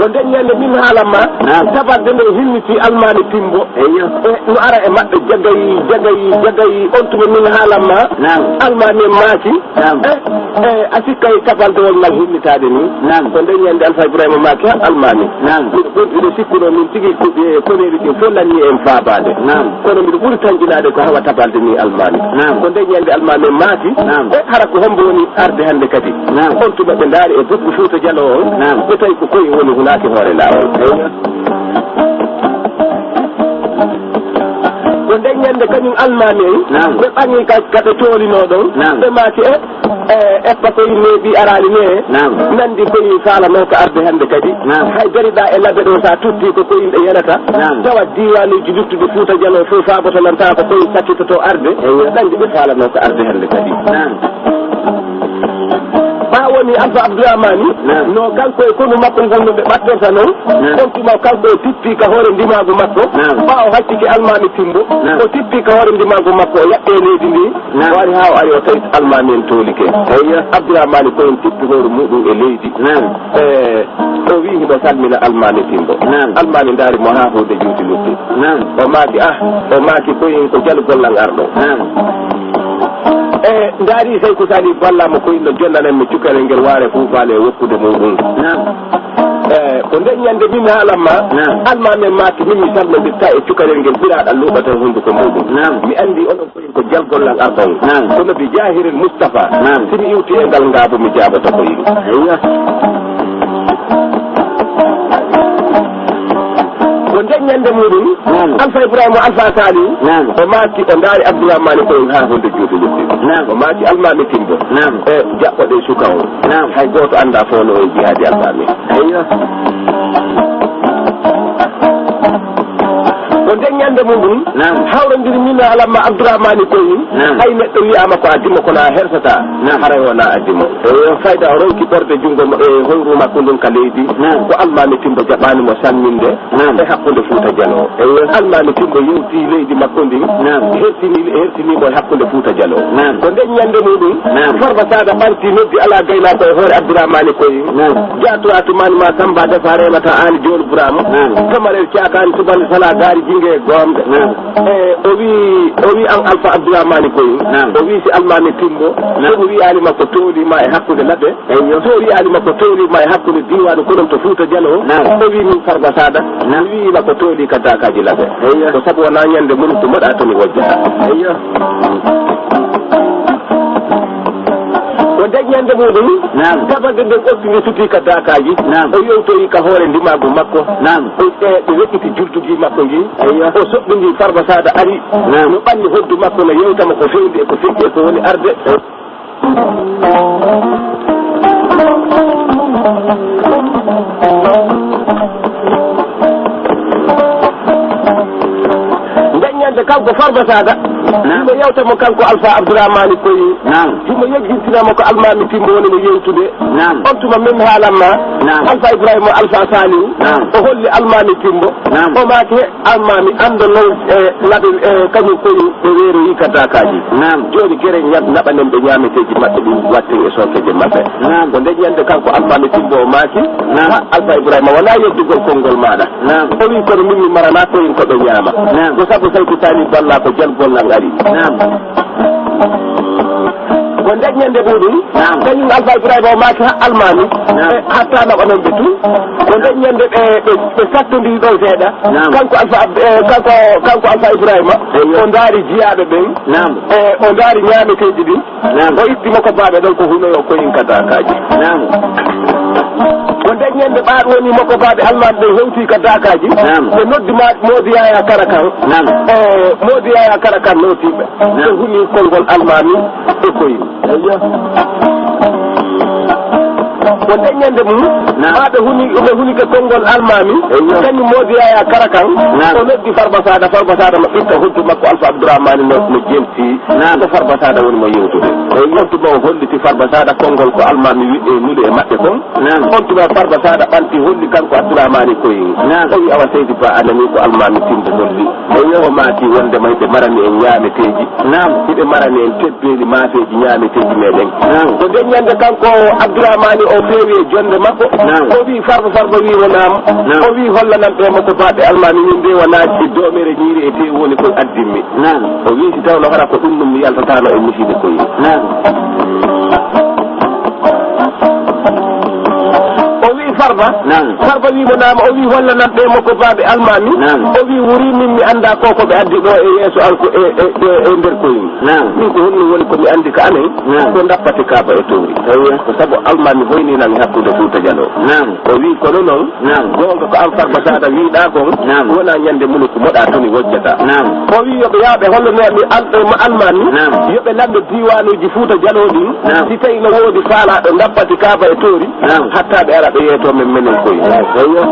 Ko nden ñande min haalan ma, naam, tabalde nden hinniti Almaami Timbo. Eyyo. E no ara e maɓɓe jagayi, jagayi, jagayi, on tuma min haalan ma, naam, Almaami en maaki. Naam. E, e, a sikkay tapaldewol ngal hinnitaade ni. Naam. Ko nden ñande Alfa Ibrahima maaki ha Almaami. Naam. Miɗo ɓuri, miɗo sikkuno min tigi ko, e, koneeli ɗin fof lannii en faabaade. Naam. Kono miɗo ɓuri tanƴinaade ko hawa tapalde ni Almaami. Naam. Ko nden ñande Almaami en maaki. Naam. E hara ko hombo woni arde hannde kadi? Naam. On tuma ɓe ndaari e bukku Fuuta Jaloo on. Naam. Ɓe tawi ko koye woni hunaaki hoore laawol. Eyyo. Ko nden ñande kañum Almaami en, naam, ɓe ɓaŋi ka, ka ɓe toolinoo ɗon, naam, ɓe maaki, e, e, eppa ko yimɓe ɓi araali ne, naam, nandi ko yi faalanoo ko arde hannde kadi. Naam. Hay dariɗaa e labe ɗo, so a tutti ko ko yimɓe yenata, naam, tawa diiwaanuuji luttuɗi Fuuta Jaloo fof faabotolantaa ko ko yi sakkitotoo arde, eyyo, nandi ɓe faalanoo ko arde hannde kadi. Naam. Ɓaa woni Alfa Abdourahmane, naam, no kanko e konu makko ngon no ɓe ɓattorta non. Naam. On tuma kanko o tippi ka hoore ndimaagu makko. Naam. Ɓaa o haccike Almaami Timbo. Naam. O tippi ka hoore ndimaagu makko, o yaɓɓe leydi ndi. Naam. O ari haa o ari o tawi Almaami en toolike. Eyyo. Abdourahmane ko en tippi hoore muɗum e leydi. Naam. E, o wi himo salmina Almaami Timbo. Naam. Almaami ndaari mo haa huunde juuti lutti. Naam. O maaki, ah, o maaki koyin ko jalu gollan arɗo. Naam. E, ndaari Sayku Sali balla mo koyin no jonnanan mi cukalel ngel waare fuufaale e wokkude muɗum. Naam. E, ko nden ñande min haalan ma, naam, Almaami en maaki min mi salmondirta e cukalel ngel ɓiraaɗal luuɓata hunnduko muɗum. Naam. Mi anndi onon koyin ko jalgollal arɗon. Naam. Kono bi jaahiril Mustafa, naam, si mi iwti e ngal ngaabu mi jaaboto koyin. Eyyo. Ko Nden ñande muɗum, Naam. Alfa Ibrahima o Alfa Saliou, Naam. O maaki, o ndaari Abdourahmane Koying haa hunde juuti lutti. Naam. O maaki, Almaami Timbo. Naam. E jaɓɓo ɗe suka o. Naam. Hay gooto anndaa fof no o jihaadi Almaami. Eyyo. Ko nden ñande muɗum, Naam. Hawrondiri min alamma Abdourahmane Koying, Naam. Hay neɗɗo wi'aama ko a dimo kono a hersataa. Naam. Haray wonaa a dimo. Eyyo. Fayda o ronki ɓorde junngo mo e hoyru makko ndun ka leydi. Naam. Ko Almaami Timbo jaɓaani mo samminde. Naam. E hakkunde Fuuta Jaloo. Eyyo. Almaami Timbo yewti leydi makko ndin. Naam. Hertini, hertini mo e hakkunde Fuuta Jaloo. Naam. Ko nden ñande muɗum, Naam. Farba Saada ɓanti noddi alaa gaynaako e hoore Abdourahmane Koying. Naam. Jaatu Atumani ma Samba Defa remata aan Jool Burama. Naam. Tamarel caakaani subande salaa gaari jinge e goomde. Naam. E o wi, o wi an Alfa Abdourahmane Koying. Naam. O wi si Almaami Timbo. Naam. So o wiyaali ma ko tooli ma e hakkunde labe. Eyyo. So o wiyaali ma ko tooli ma e hakkunde diiwaanu kono to Fuuta Jaloo. Naam. O wi min Farba Saada. Naam. Mi wiyi ma ko tooli ka daakaaji labe. Eyyo. Ko sabu wonaa ñande mun ko moɗa to mi wojjata. Eyyo. Ko nden ñande muɗum. Naam. Tabagge nden ɓoggi ndi suti ka daakaaji. Naam. O yewtoyi ka hoore ndimaagu makko. Naam. O, e, ɓe weƴƴiti juldugi makko ngi. Eyyo. O soɓɓindi Farba Saada ari. Naam. No ɓanni hoddu makko no yewta mo ko fewndi e ko feƴƴi e ko woni arde. Nden ñande kanko Farba Saada, Naam. Himo yewta mo kanko Alfa Abdourahmane Koying. Naam. Himo yejjintina mo ko Almaami Timbo woni mo yewtude. Naam. On tuma min haalamma, Naam. Alfa Ibrahima o Alfa Saliou, Naam. O holli Almaami Timbo. Naam. O maaki, Almaami, anndo non, e, laɓe, e, kañum koye ɓe weeroyi ka daakaaji. Naam. Jooni gere ña-, naɓanen ɓe ñaameteeji maɓɓe ɗin, watten e sookeeje maɓɓe. Naam. Ko nden ñande kanko Almaami Timbo o maaki, Naam. Ha, Alfa Ibrahima, wonaa yeddugol konngol maaɗa. Naam. O wi, kono min mi maranaa koyen ko ɓe ñaama. Naam. Ko sabu Sayku Taani balla ko jalgol lan ari. Naam. Ko nden ñande muɗum, Naam. Kañum Alfa Ibrahima o maaki ha Almaami, Naam. E, hatta naɓa men ɓe tun. Ko nden ñande ɓe, ɓe, ɓe sattondiri ɗon seeɗa. Naam. Kanko Alfa Ab-, e, kanko, kanko Alfa Ibrahima, Eyyo. O ndaari jiyaaɓe ɓen. Naam. E, o ndaari ñaameteeji ɗin. Naam. O itti mokobaaɓe ɗon ko hunoyo koyin ka daakaaji. Naam. Ko nden ñande ɓaaɗo woni mokobaaɓe Almaami ɓen hewti ka daakaaji. Naam. Ɓe noddi ma-, Moodi Yaya Karakan. Naam. E, Moodi Yaya Karakan nootiiɓe. Naam. Ɓe huni konngol Almaami e koyin. Eyyo. Ko nden ñande mum, Naam. Maa ɓe huni, ɓe hunike konngol Almaami, Eyyo. Kañum Moodi Yaya Karakan, Naam. O noddi Farba Saada, Farba Saada no ɓitta hoddu makko Alfa Abdourahmane no, no jenti, Naam. Ko Farba Saada woni mo yewtude. Eyyo. On tuma o holliti Farba Saada konngol ko Almaami wi-, e nuli e maɓɓe kon. Naam. On tuma Farba Saada ɓanti holli kanko Abdourahmane Koying. Naam. O wi awa seydi ba a nani ko Almaami Timbo holli. Eyyo. O maaki wonde may ɓe marani en ñaameteeji. Naam. Hiɓe marani en tebbeeli maafeeji ñaameteeji meɗen. Naam. Ko nden ñande kanko Abdourahmane o feewi e jonde makko. Naam. O wi Farba, Farba wi mo naam. Naam. O wi hollanan ɓe mokobaaɓe Almaami min de wonaa e doomere ñiiri e teewu woni koye addimmi. Naam. O wi si tawno hara ko ɗum ɗum mi yaltataano e musiiɓe koye. Naam. O wi Farba. Naam. Farba wi mo naam, o wi hollanan ɓe mokobaaɓe Almaami. Naam. O wi wuri min mi anndaa ko ko ɓe addi ɗo e yeeso an ko e, e, e, e nder koyni. Naam. Min ko honno woni ko mi anndi ka amen? Naam. Ko ndappati Kaaba e towri. Eyyo. Ko sabu Almaami hoyni nan e hakkunde Fuuta Jaloo. Naam. O wi kono non, Naam. Goonga ko an Farba Saada wiɗaa kon, Naam. Wonaa ñande mum ko moɗa toni wojjata. Naam. O wi yo ɓe yaa ɓe hollonoya mi al-, ma Almaami, Naam. Yo ɓe lanndo diiwaanuuji Fuuta Jaloo ɗin, Naam. Si tawi no woodi faalaaɗo ndappati Kaaba e toori, Naam. Hatta ɓe ara ɓe yeeto men menen koye. Eyyo.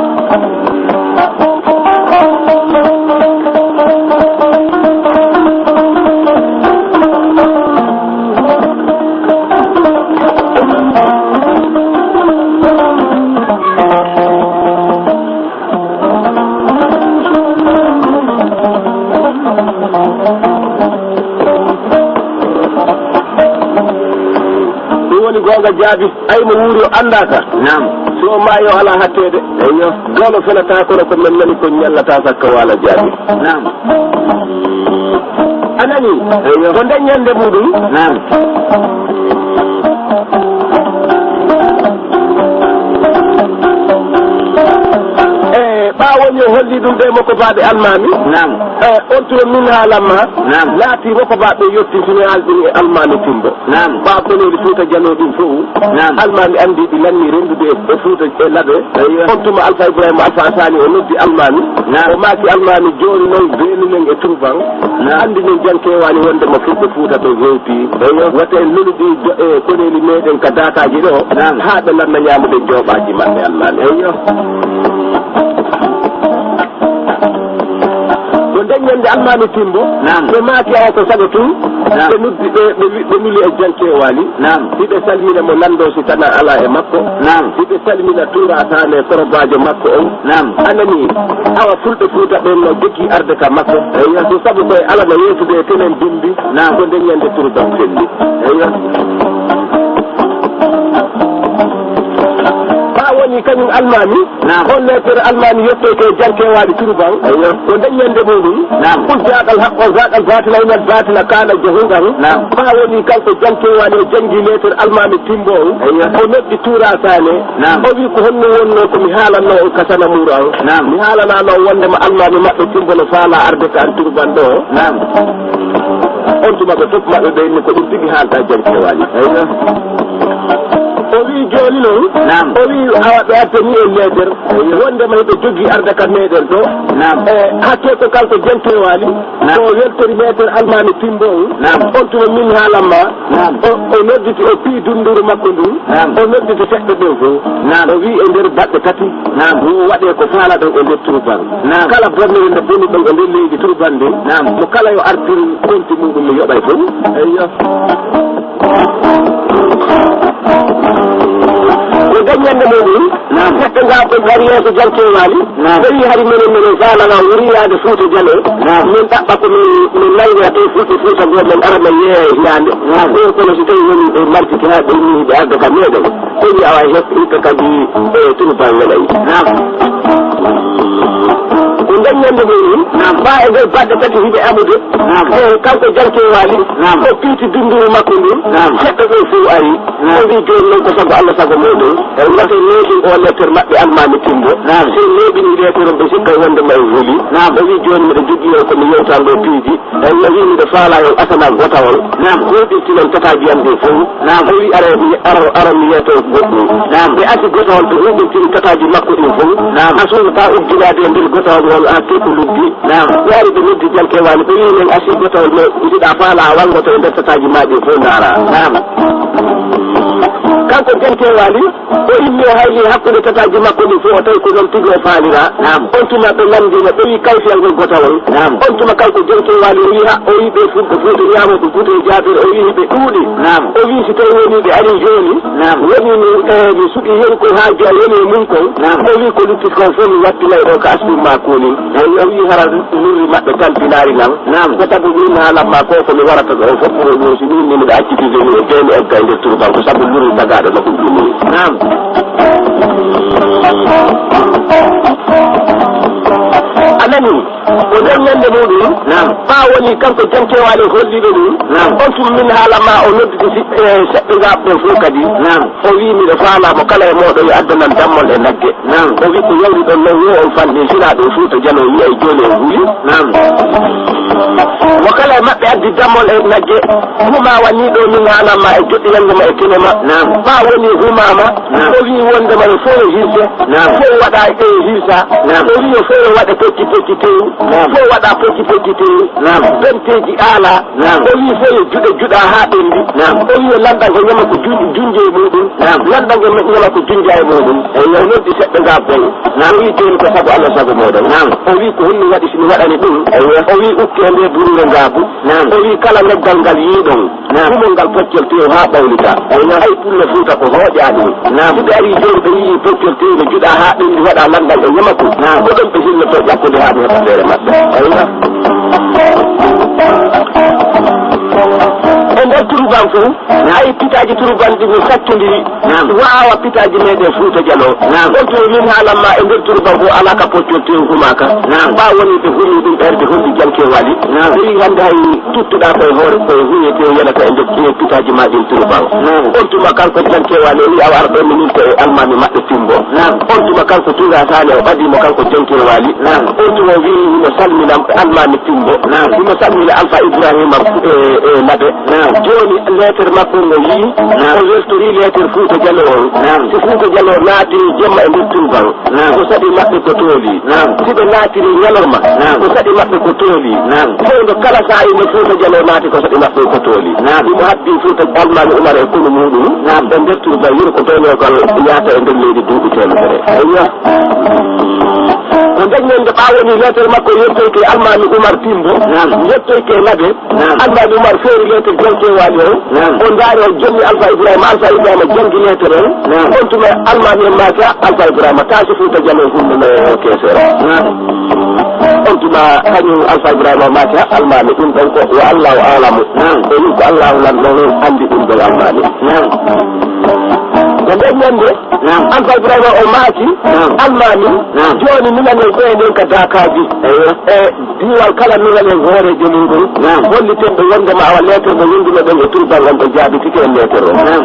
Ɗum woni goonga jaabi. Ay mo wuuri o anndaaka. Naam. So o maayi o alaa hatteede. Eyyo. Dolo fenata kono ko men nani ko ñallata sakka waala jaabi. Naam. A nani? Eyyo. Ko nden ñande muɗum. Naam. E Haa woni o holli ɗum ɓe mokobaaɓe almaami. Naam. Eh, on tuma min haalamma. Naam. Laati mokobaaɓe yottintiniraali ɗum e almaami Timbo. Naam. Ɓaa koneeli Fuuta Jaloo ɗin fof. Naam. Almaami anndi ɗi lanni renndude e, e Fuuta e Labe. Eyyo. On tuma Alfa Ibrahima Alfa Sani o noddi almaami. Naam. O maaki almaami jooni noon beenu men e Turban. Naam. Anndi men jankewaani wonde mo fulɓe Fuuta ɓe hewti. Eyyo. Wata en lolu ɗi do-, e koneeli meɗen ka daakaaji ɗo. Naam. Haa ɓe lanna ñaamude jooɓaaji maɓɓe almaami. Eyyo. Ko nden ñande almaami Timbo, naam, ɓe maaki awa ko sago tun, naam, ɓe nuddi, ɓe, ɓe wi-, ɓe nuli e jankewaali. Naam. Hiɓe salmina mo lanndo si tana alaa e makko. Naam. Hiɓe salmina Tuura Saane korogaajo makko on. Naam. Anani, awa fulɓe Fuuta ɓen no jogii arde ka makko. Eyyo. Ko sabu koye Alla no yeetude e tenen bimbi. Naam. Ko nden ñande Turban felli. Eyyo. Ɓaa woni kañum almaami. Naam. On lettere almaami yettoyte e jankewaali Turban. Eyyo. Ko nden ñande muɗum. Naam. Ujjaagal haqqo, zaagal baatila, inal baatila, kaana jahuuɗan. Naam. Ɓaa woni kanko jankewaali o janngi lettere almaami Timbo on. Eyyo. O noddi Tuura Saane. Naam. O wi ko honno wonno ko mi haalanno on ka sanamuuru an. Naam. Mi haalanaano on wondema almaami maɓɓe Timbo no faalaa arde ka an Turban ɗo. Naam. On tuma ɓe fof maɓɓe ɓe inni ko ɗum tigi haalta jankewaali. Eyyo. O wi jooni noon, naam, o wi awa ɓe addani en leeter, eyyo, wondema hiɓe jogii arde ka meɗen ɗo. Naam. E hakke ko kanko jankewaali, naam, ko weltori meeter almaami Timbo on. Naam. On tuma min haalamma, naam, o, o nodditi o pii dunduru makko ndun, naam, o nodditi seɗɗo ɓen fof. Naam. O wi e nder baɗɗe tati, naam, wo waɗe ko faalaɗon e nder Turban. Naam. Kala bonnere nde boni ɗon e nder leydi Turban ndin, naam, mo kala yo artir konti muɗum mi yoɓay fof. Eyyo. Ko nden ñande muɗum, naam, seɗɗo ngaa ɓe ngari yeeso jankewaali. Naam. Ɓe wi hari menen, menen faalana wuri yaade Fuuta Jaloo. Naam. Min ɗaɓɓa ko min, min nangira tawi fulɓe Fuuta goo, min ara min yeeya e hiraande. Naam. Ɗum kono so tawi woni ɓe martike haa ɓe inni ɓe arda ka meɗen. Ko wi awa hikka kadi e Turban welay. Naam. Ko nden ñande muɗum, naam, ɓaa e nder baɗɗe tati hiɓe amude. Naam. E kanko jankewaali, naam, o piiti dunduru makko ndun. Naam. Seɗɗo ɓen fof ari. Naam. O wi jooni noon ko sago Alla sago mooɗon. Eyi. Wata neeɓin o lettere maɓɓe almaami Timbo. Naam. Si en neeɓini lettere on ɓe sikkay wondema en huli. Naam. O wi jooni miɗo jogii o ko mi yewtan ɗo piiji. Eyi, o wi miɗo faalaa yo asana gotawol. Naam. Huuɓintinon tataaji am ɗin fof. Naam. O wi ara mi, ara, ara mi yeeto goɗɗum. Naam. Ɓe asi gotawol ɓe huuɓintini tataaji makko ɗin fof. Naam. A suufataa uddinaade e nder gotawol ngol haa keko luggi. Naam. Ɓe ari ɓe noddi jankewaali ɓe wi men asi gotawol men, si ɗa faalaa wanngoto e nder tataaji maa ɗin fof ndaara. Naam. Kanko jankewaali o inni o hayli hakkunde tataaji makko ɗin fof o tawi ko noon tigi o faaliraa. Naam. On tuma ɓe lanndino ɓe wi kayfiyal ngol gotawol. Naam. On tuma kanko jankewaali o wi ha o wi ɓe fulɓe fof ɓe ñaamo ko gude e jaabere o wi hiɓe ɗuuɗi. Naam. O wi si tawi woni ɓe ari jooni. Naam. Woni mi, eh, mi suɓi heen ko haaju am woni e mum kon. Naam. O wi ko lutti kon fof mi wattinay ɗo ka asbin ma kuunin. Eyi, o wi hara lurri maɓɓe tampinaari lan. Naam. Ko sabu min haalamma ko, ko mi warata ɗo fof ko ɗum si min miɗa accitide mi e bee mi egga e nder turban ko sabu lurri tagaaɗo no ɗum ɗum. Naam. A nani? Ko nder ñande muɗum. Naam. Ɓaa woni kanko jantewaale holliiɗo ɗum. Naam. On tuma min haalamma o nodditi si-, e seɓɓe ngaaɓe ɓen fof kadi. Naam. O wi miɗo faala mo kala e mooɗon yo addanan dammol e nagge. Naam. O wi ko yawri ɗon non yo on fanɗin, sinaa ɗum Fuuta Jaloo wi'ay jooni on huli. Naam. Mo kala e maɓɓe addi dammol e nagge, huma wani ɗo min haalamma e joɗɗinannde ma e kene ma. Naam. Ɓaa woni humaama, naam, o wi wondema yo fof yo hirse. Naam. Fof waɗa e hirsa. Naam. O wi yo fof yo waɗe pocci pocci tew. Naam. Fof waɗa pocci pocci tew. Naam. Benteeji aala. Naam. O wi fof yo juɗe juɗa haa ɓenndi. Naam. O wi yo lanɗan o ñama ko jun-, junje e muɗum. Naam. Lanɗan o ñama ko junja e muɗum. Eyo. O noddi seɓɓe ngaabu ɓen. Naam. O wi jooni ko sabu Allah sabu mooɗon. Naam. O wi ko honɗum waɗi si mi waɗani ɗum? Eyo. O wi ukke nde buruure ngaabu. Naam. O wi kala leggal ngal yiiɗon. Naam. Kumol ngal poccol tew haa ɓawlita. Eyo. Hay pullo Fuuta ko hooƴaa ɗum. Naam. Si ɓe arii jooni ɓe yii poccol tew no juɗa haa ɓenndi waɗa lanɗan e ñama ko. Naam. Ko ɗon ɓe hinnoto ƴakkude haa ɓe heɓa feere maɓɓe. Eyo. E nder turu Turuban fof, naam, ay pitaaji turuban ɗi mi sattondiri, naam, waawa pitaaji meɗen Fuuta Jaloo. Naam. On tuma min haalan ma e nder turuban fof alaa ka poccol tew humaaka. Naam. Ɓaa woni ɓe humi ɗum ɓerde honɗi jankewaali. Naam. Ɓe wi hannde hay tuttuɗaa koye hoore koye huye tew yanata e nder e pitaaji ma ɗin turuban. Naam. On tuma kanko jankewaali o wi awa ara ɗo mi nilta e almaami maɓɓe Timbo. Naam. On tuma kanko Tuga Saane o ɓadii mo kanko jankewaali. Naam. On tuma o wi hino salmina almaami Timbo. Naam. Hino salmina Alfa Ibrahima e, e Nabe. Naam. Jooni leeter makko ngo yii, naam, o weltori leeter Fuuta Jaloo on. Naam. Si Fuuta Jaloo naatiri jemma e nder turuban, naam, ko saɗi maɓɓe ko tooli. Naam. Si ɓe naatiri ñalorma, naam, ko saɗi maɓɓe ko tooli. Naam. Fewndo kala saa'i nde Fuuta Jaloo naati ko saɗi maɓɓe ko tooli. Naam. Ɗum habbi Fuuta Almaami Umar e konu muuɗum, naam, e nder turuban yuru ko doñogal yaata e nder leydi duuɓi teemedere. Eyyo. Ko nden ñande ɓaawo ni leeter makko yettoyte Almaami Umar Timbo, naam, yettoyte Nabe, naam, Almaami Umar feeri leeter jankewaali on. Naam. O ndaari, o jonni Alfa Ibrahima, Alfa Ibrahima jangi leeter on. Naam. On tuma Almaami en maaki, "Ah, Alfa Ibrahima, taasi Fuuta Jaloo hunnuno e o keeseero." Naam. On tuma kañum Alfa Ibrahima o maaki, "Ah, Almaami, ɗum ɗon ko wa Allahu aalamu." Naam. O wi ko Allahu lan ɗon anndi ɗum ɗon Almaami. Naam. Ko nden ñande, naam, Alfa Ibrahima o maaki, naam, Almaami, naam, jooni minen en ɓeyen en ka daakaaji. Eyyo. E diiwal kala minen en hooreejo mum ɗum. Naam. Holliten ɓe wonde ma awa leeter mo winndino ɗen e turuban on ɓe jaabitike en leeter o. Naam.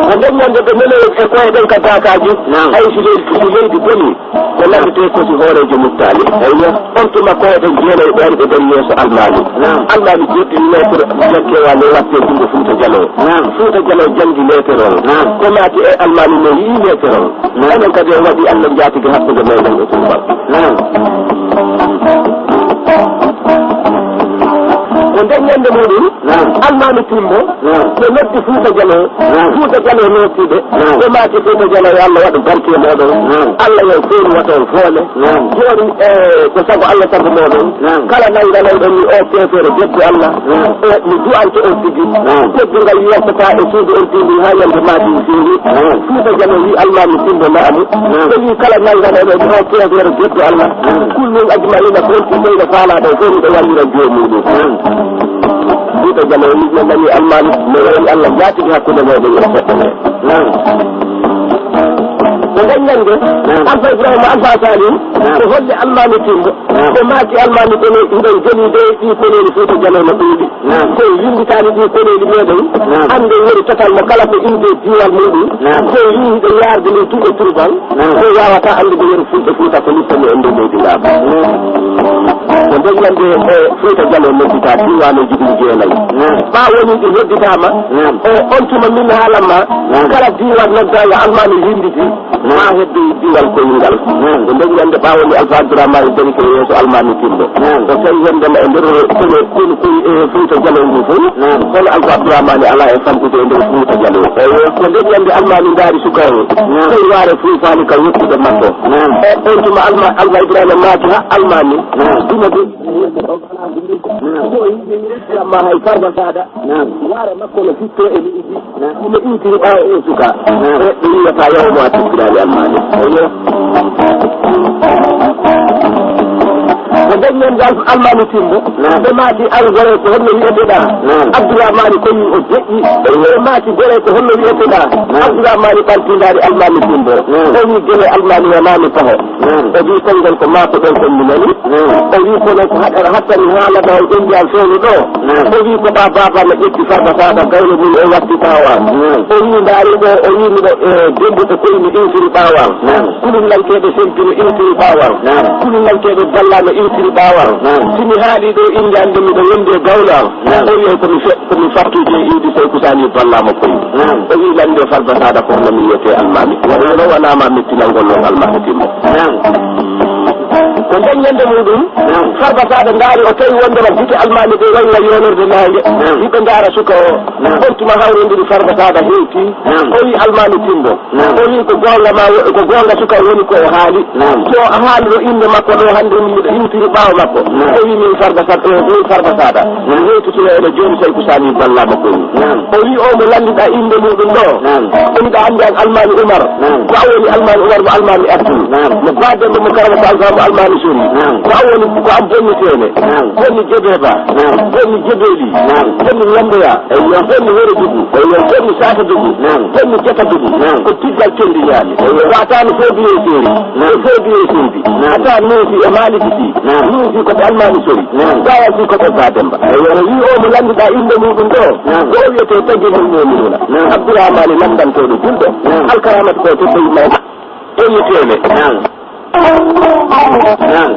Ko nden ñande ɓe neli e koye ɗen ka daakaaji. Naam. Hay si leydi, si leydi boni, ko lanndetee ko si hooreejo muttaali. Eyyo. On tuma koyɗe jeenayi ɓen ɓe dari yeeso Almaami. Naam. Almaami joɗɗini leeter jankewaali o watte junngo Fuuta Jaloo. Naam. Fuuta Jaloo janngi leeter on. Naam. Ko maaki e Almaami mo yii leeter on. Naam. Enen kadi o waɗi Allah njaatigi hakkunde meɗen e turuban. Naam. Ko nden ñande muɗum, naam, Almaami Timbo, naam, ɓe noddi Fuuta Jaloo. Naam. Fuuta Jaloo noddi ɓe. Naam. Ɓe maaki Fuuta Jaloo, yo Allah waɗu barke e mooɗon. Naam. Allah yo feeru wata on foole. Naam. Jooni, e, ko sago Allah sago mooɗon. Naam. Kala nanganayɗon mi o keefeero debbo Allah. Naam. E, mi du'ante on tigi. Naam. Teddungal yaltata e suudu on tigi haa ñande maaki feewi. Naam. Fuuta Jaloo wi Almaami Timbo naamu. Naam. Ɓe wi kala nanganayɗon mi o keefeero debbo Allah. Naam. Kullum ajma'ina ko on tigi ɓeyɗo faalaɗo fof miɗo wallira joomum. Naam. Fuuta Jaloo wi, "Yo nani Almaami, mi waɗi Allah jaatigi hakkunde meɗen e seɗɗa ɓe." Naam. Ko nden ñande, naam, Alfa Ibrahima Alfa Salim, naam, ko holli Almaami Timbo. Naam. Ɓe maaki Almaami kono hiɗen jeli de ɗi koneeli Fuuta Jaloo no ɗuuɗi. Naam. Ko winnditaani ɗi koneeli meɗen. Naam. Annden woni total mo kala ko innde diiwal muɗum. Naam. Ko wi hiɗen yaarde ndin tun e turuban. Naam. Ko waawataa anndude yeru fulɓe Fuuta ko luttani e nder leydi Laaba. Naam. Ko nden ñande, e, Fuuta Jaloo nodditaa diiwaanuuji ɗin jeenayi. Naam. Ɓaa woni ɗi nodditaama. Naam. E, on tuma min haalan ma, naam, kala diiwaan noddaa yo Almaami winnditi. Naam. Haa heddoyi diiwal koyɗe ngal. Naam. Ko nden ñande ɓaawo ni Alfa Abdurahmaani darike yeeso Almaami Timbo. Naam. O tawi wondema e nder kono, kono koy e Fuuta Jaloo ngu fof. Naam. Kono Alfa Abdurahmaani alaa e famɗude e nder Fuuta Jaloo. Eyyo. Ko nden ñande Almaami ndaari suka o. Naam. Tawi waare fuufaani ka yettude makko. Naam. E on tuma Alma-, Alfa Ibrahima maaki ha Almaami. Naam. Duma de. Naam. Ko yimɓe mi resti amma hay Farba Saada. Naam. Waare makko no fittoo e leydi. Naam. Himo iwtiri ɓaawo o suka. Naam. E ɓe wi'ata yaw mo a tokkiraani Almaami. Eyyo. Ko nden ñande Al-, Almaami Timbo. Naam. Ɓe maaki an gore ko honno wi'eteɗaa? Naam. Abdurahmaani ko wi o deƴƴi. Eyyo. Ɓe maaki gore ko honno wi'eteɗaa? Naam. Abdurahmaani ɓanti ndaari Almaami Timbo. Naam. O wi gele Almaami wonaa mi taho. Naam. O wi konngol ko maako ɗon kon mi nani. Naam. O wi kono ko haɗa hattani haalata o ƴendi an fewndo ɗo. Naam. O wi ko ɓaa baaba no ƴetti Farba Saada gawlo mum o watti ɓaawo am. Naam. O wi ndaari ɗo, o wi miɗo, e, dembuɓe koye mi iwtiri ɓaawo am. Naam. Kulunankeeɓe sempi no iwtiri ɓaawo am. Naam. Kulunankeeɓe balla no iwtiri ɓaawo am. Naam. Si mi haali ɗo innde an de miɗo wondi e gawlo am. Naam. O wi ko mi fe-, ko mi fattude e iwdi Seyku Sani balla mo koye. Naam. O wi lande Farba Saada ko hono mi wiyete Almaami. Wano wanaama mettinangol non Almaami Timbo. Naam. Ko nden ñande muɗum, naam, Farba Saada ndaari o tawi wondema gite Almaami ɗe wayi no yonorde naange. Naam. Hiɓe ndaara suka o. Naam. On tuma hawrondiri Farba Saada hewti. Naam. O wi Almaami Timbo. Naam. O wi ko goonga ma wo-, ko goonga suka woni ko o haali. Naam. So a haalino innde makko ɗo hannde min miɗo iwtiri ɓaawo makko. Naam. O wi min Farba Saada, o min Farba Saada. Naam. Mi hewtitino ene jooni Seyku Sani balla makko ni. Naam. O wi o mo lanndiɗa innde muɗum ɗo. Naam. Ɓeyɗa annde an Almaami Umar. Naam. Ko a woni Almaami Umar mo Almaami Abdul. Naam. Mo Baademba mo Karamoko Alfa mo Almaami Naam. Ko an woni, ko an bonni Teele. Naam. Bonni Jebeba. Naam. Bonni Jebeli. Naam. Bonni Lamboya. Eyyo. Bonni Woro Dugu. Eyyo. Bonni Sata Dugu. Naam. Bonni Jata Dugu. Naam. Ko Tiggal Tendi ñaami. Eyyo. Ko a taan Fobiye Seeri. Naam. Ko Fobiye Seydi. Naam. A taan Nuusi e Maaliki Si. Naam. Nuusi ko ɓe Almaami Sori. Naam. Gaya Si ko ɓe Ba Demba. Eyyo. O wi o mo lanndiɗaa innde muɗum ɗo. Naam. Ko o wiyetee Taggi Mul Muuminuuna. Naam. Abdurahmaani lamndantooɗo julɓe. Naam. Alkaraamatu ko teddo yumma e Ƴeewi teele. Naam. Naam.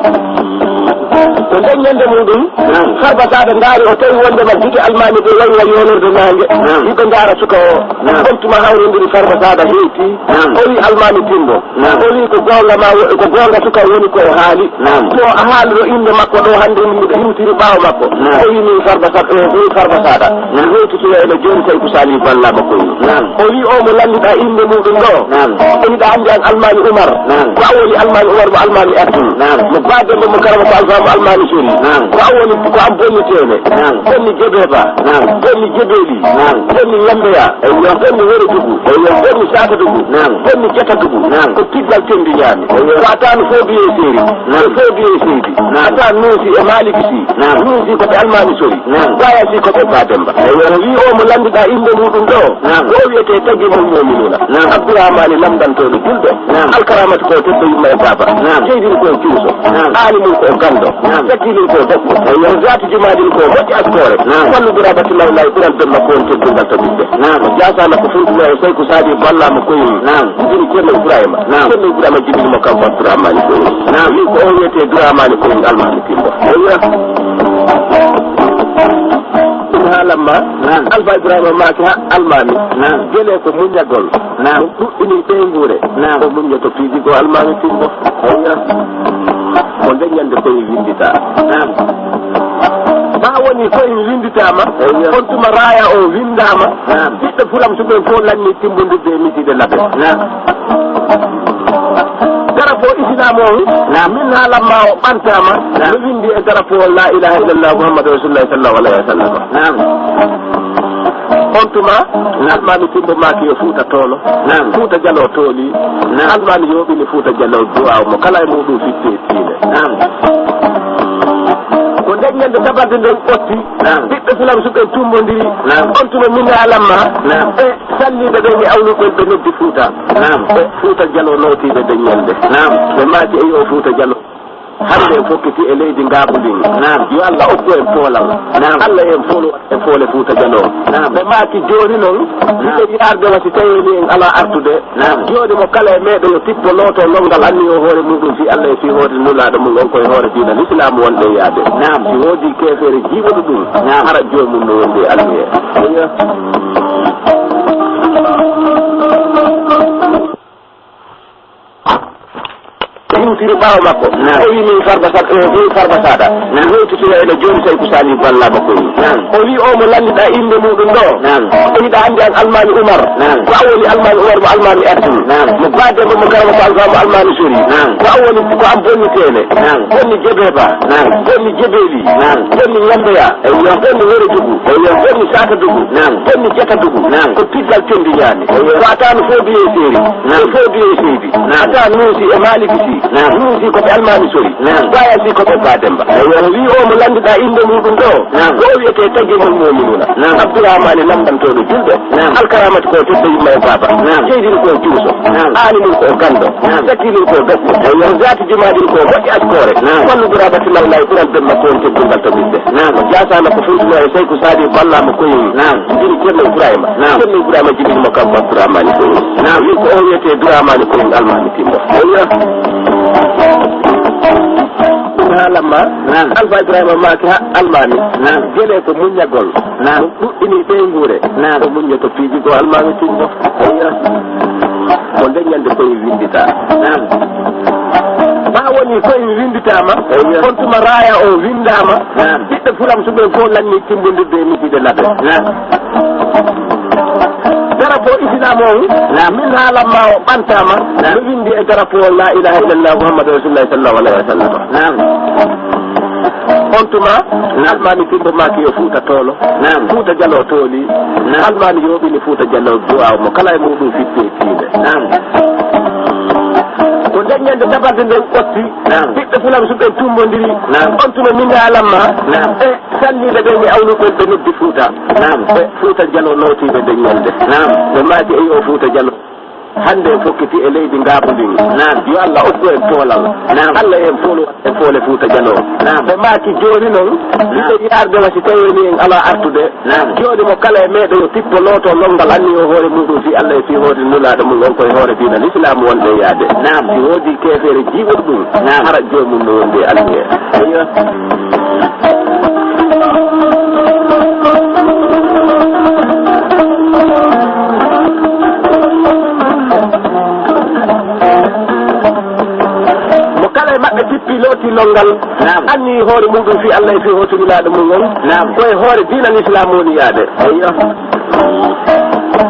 Ko nden ñande muɗum, Naam. Farba Saada ndaari, o tawi wondema gite almaami ɗe wayi wa yoonorde naange. Naam. Yiɗo ndaara suka o. Naam. On tuma hawrondiri Farba Saada heyti. Naam. O wi almaami Timbo. Naam. O wi ko goonga ma wo-, ko goonga suka woni ko o haali. Naam. Ko a haalino innde makko ɗo hannde, min miɗo iwtiri ɓaawo makko. Naam. O wi min Farba Sa-, eh, min Farba Saada. Naam. Mi hewtitoya ene jooni tawi ko Saliou Balla makko o wi. Naam. O wi o mo lanndiɗaa innde muɗum ɗo. Naam. O wiɗa anndi an Almaami Umar. Naam. Ko a woni Almaami Umar mo Almaami Abdul. Naam. Mo Ba Demba mo Karama ko Alfa mo Almaami Sori. Naam. Ko a woni ko an bonni Teele. Naam. Bonni Jebeba. Naam. Bonni Jebeli. Naam. Bonni Lambeya. Eyyo. Bonni Woro Dugu. Eyyo. Bonni Sata Dugu. Naam. Bonni Jata Dugu. Naam. Ko Tiggal Tendi ñaami. Eyyo. Ko a taan Fobiye Seeri. Naam. Ko Fobiye Seydi. Naam. A taan Nuusi e Maaliki Si. Naam. Nuusi ko ɓe Almaami Sori. Naam. Gaya Si ko ɓe Ba Demba. Eyyo. O wi o mo lanndiɗaa innde muɗum ɗo. Naam. Ko o wiyetee Taggi Mul Muuminuuna. Naam. Abdurahmaani lamndantooɗo julɓe. Naam. Alkaraamatu ko teddo yumma e baaba. Naam. Jeydin ko e Cuuso. Naam. Aali mum ko o ganndo. Naam. Sakki ɗum ko o debbo. Eyyo. Zaati jumaaɗin ko o moƴƴi askoore. Naam. Fallu ɓura batti lawlaay ɓural bemma ko on teddungal to ɓiɓɓe. Naam. Jaasaama ko fulɓe e Sayku Saadi Balla mo koyum. Naam. Jibini Ceerno Ibrahima. Naam. Ceerno Ibrahima jibini mo kanko Abdurahmaani koyum. Naam. Wi ko o wiyetee Duraamaani koyum Almaami Timbo. Eyyo. Haalamma. Naam. Alfa Ibrahima maaki ha Almaami. Naam. Gele ko muññagol. Naam. Ɗuɗɗini ɓeynguure. Naam. O muññoto piiji goo Almaami Timbo. Eyyo. Ko nde ñande koye winndita. Naam. Ɓaa woni koye winnditaama. Eyyo. On tuma raaya o winndaama. Naam. Ɓiɓɓe fulam suɓe fof lanni timbondirde e misiide labe. Naam. Dara ko Islaam on. Naam. Min haalamma o ɓantaama. Naam. No winndi e dara ko la ilaha illallah Muhammadu Rasulullah sallallahu alaihi wasallam. Naam. On tuma, Naam. Almaami Timbo maaki yo Fuuta toolo. Naam. Fuuta Jaloo tooli. Naam. Almaami yooɓini Fuuta Jaloo duwaaw mo kala e muɗum fitte e tiinde. Naam. Ko nden ñande tabarde nden ɓotti. Naam. Ɓiɓɓe fulam suɓe tumbondiri. Naam. On tuma min alamma. Naam. E salliiɓe ɓen e awluɓe ɓe noddi Fuuta. Naam. E Fuuta Jaloo nootiiɓe nden ñande. Naam. Ɓe maaki e yo Fuuta Jaloo. Hannde en fokkiti e leydi ngaabu ndin. Naam. Yo Allah okku en poolal. Naam. Allah en foolu en foole Fuuta Jaloo. Naam. Ɓe maaki jooni non, Naam. Miɗo yiɗarde wa si tawii ni en alaa artude. Naam. Jooni mo kala e meɗen yo tippo looto lonngal anni o hoore muɗum fii Allah e fii hoore Nulaaɗo mum on ko e hoore diina Lislaam wonɗen yaade. Naam. Si woodii keefeere jiiɓuɗo ɗum, Naam. Hara joomum no wondi e anniye. Iwtiri ɓaawo makko. Naam. O wi min Farba Sad-, o wi Farba Sada. Naam. Hewtitoya ene jooni tawi ko Saliou Balla makko o wi. Naam. O wi o mo lanndiɗaa innde muɗum ɗo. Naam. O wiɗa anndi an Almaami Umar. Naam. Ko a woni Almaami Umar mo Almaami Abdul. Naam. Mo Ba Demba mo Karama ko Alfa mo Almaami Sori. Naam. Ko a woni ko an bonni Teele. Naam. Bonni Jebeba. Naam. Bonni Jebeli. Naam. Bonni Ñambeya. Eyyo. Bonni Woro Dugu. Eyyo. Bonni Sata Dugu. Naam. Bonni Jata Dugu. Naam. Ko Tiggal Tendi ñaami. Eyyo. Ko a taan Fobiye Seeri. Naam. Ko Fobiye Seydi. Naam. A taan Nuusi e Maaliki Si. Naam. Nuusi ko ɓe Almaami Sori. Naam. Gaya Si ko ɓe Ba Demba. Eyyo. O wi o mo lanndiɗaa innde muɗum ɗo. Naam. Ko o wiyetee Taggi Mul Muuminuuna. Naam. Abdurahmaani lamndantooɗo julɓe. Naam. Alkaraamatu ko teddo yumma e baaba. Naam. Jeydin ko e Cuuso. Naam. Aali mum ko o ganndo. Naam. Sakki ɗum ko o debbo. Eyyo. Zaati jumaaɗin ko o moƴƴi askoore. Naam. Fallu ɓura batti lawlaay ɓural bemma ko on teddungal to ɓiɓɓe. Naam. Jaasaama ko fulɓe e Sayku Saadi Balla mo koyum. Naam. Jibini Ceerno Ibrahima. Naam. Ceerno Ibrahima jibini mo kanko Abdurahmaani koyum. Naam. Wi ko o wiyetee Duraamaani koyum Almaami Timbo. Eyyo. Haalamma. Naam. Alfa Ibrahima maaki ha Almaami. Naam. Gele ko muññagol. Naam. Ɗum ɗuɗɗini ɓeynguure. Naam. O muññoto piiji goo Almaami Timbo. Eyyo. Ko nde ñande koye winndita. Naam. Ɓaa woni koye winnditaama. Eyyo. On tuma raaya o winndaama. Naam. Ɓiɓɓe fulam suɓe fof lanni timbondirde e misiide labe. Naam. Dara ko Islaam on. Naam. Min haalamma o ɓantaama. Naam. No winndi e dara ko la ilaha illallah Muhammadu Rasulullah sallallahu alaihi wasallam. Naam. On tuma, Naam. Almaami Timbo maaki yo Fuuta toolo. Naam. Fuuta Jaloo tooli. Naam. Almaami yooɓini Fuuta Jaloo duwaaw mo kala e muɗum fitte e tiinde. Naam. Ko Nden ñande tabarde nden ɓotti. Naam. Ɓiɓɓe Fulansu ɓen tumbondiri. Naam. On tuma min haalamma. Naam. E salliiɓe ɓen e awluɓe ɓen ɓe noddi Fuuta. Naam. E Fuuta Jaloo nootiiɓe nden ñande. Naam. Ɓe maaki e yo Fuuta Jaloo. Hannde en fokkiti e leydi ngaabu ndin. Naam. Yo Allah okku en poolal. Naam. Allah en foolu e foole Fuuta Jaloo. Naam. Ɓe maaki jooni non, hiɓe yiɗi arde wa si tawii ni en alaa artude. Naam. Jooni mo kala e meɗen yo tippo looto lonngal anni o hoore muɗum fii Allah e fii hoore Nulaaɗo mum on koye hoore diina Lislaam wonɗo e yaade. Naam. Si woodi keefeere jiiɓuɗo ɗum, naam, hara joomum no wondi e anniya. Eyyo. Mo kala e maɓɓe tippi looti lonngal, naam, anni hoore muɗum fii Allah e fii hoore Nulaaɗo mum on. Naam. Koye hoore diina Lislaam woni yaade. Eyyo.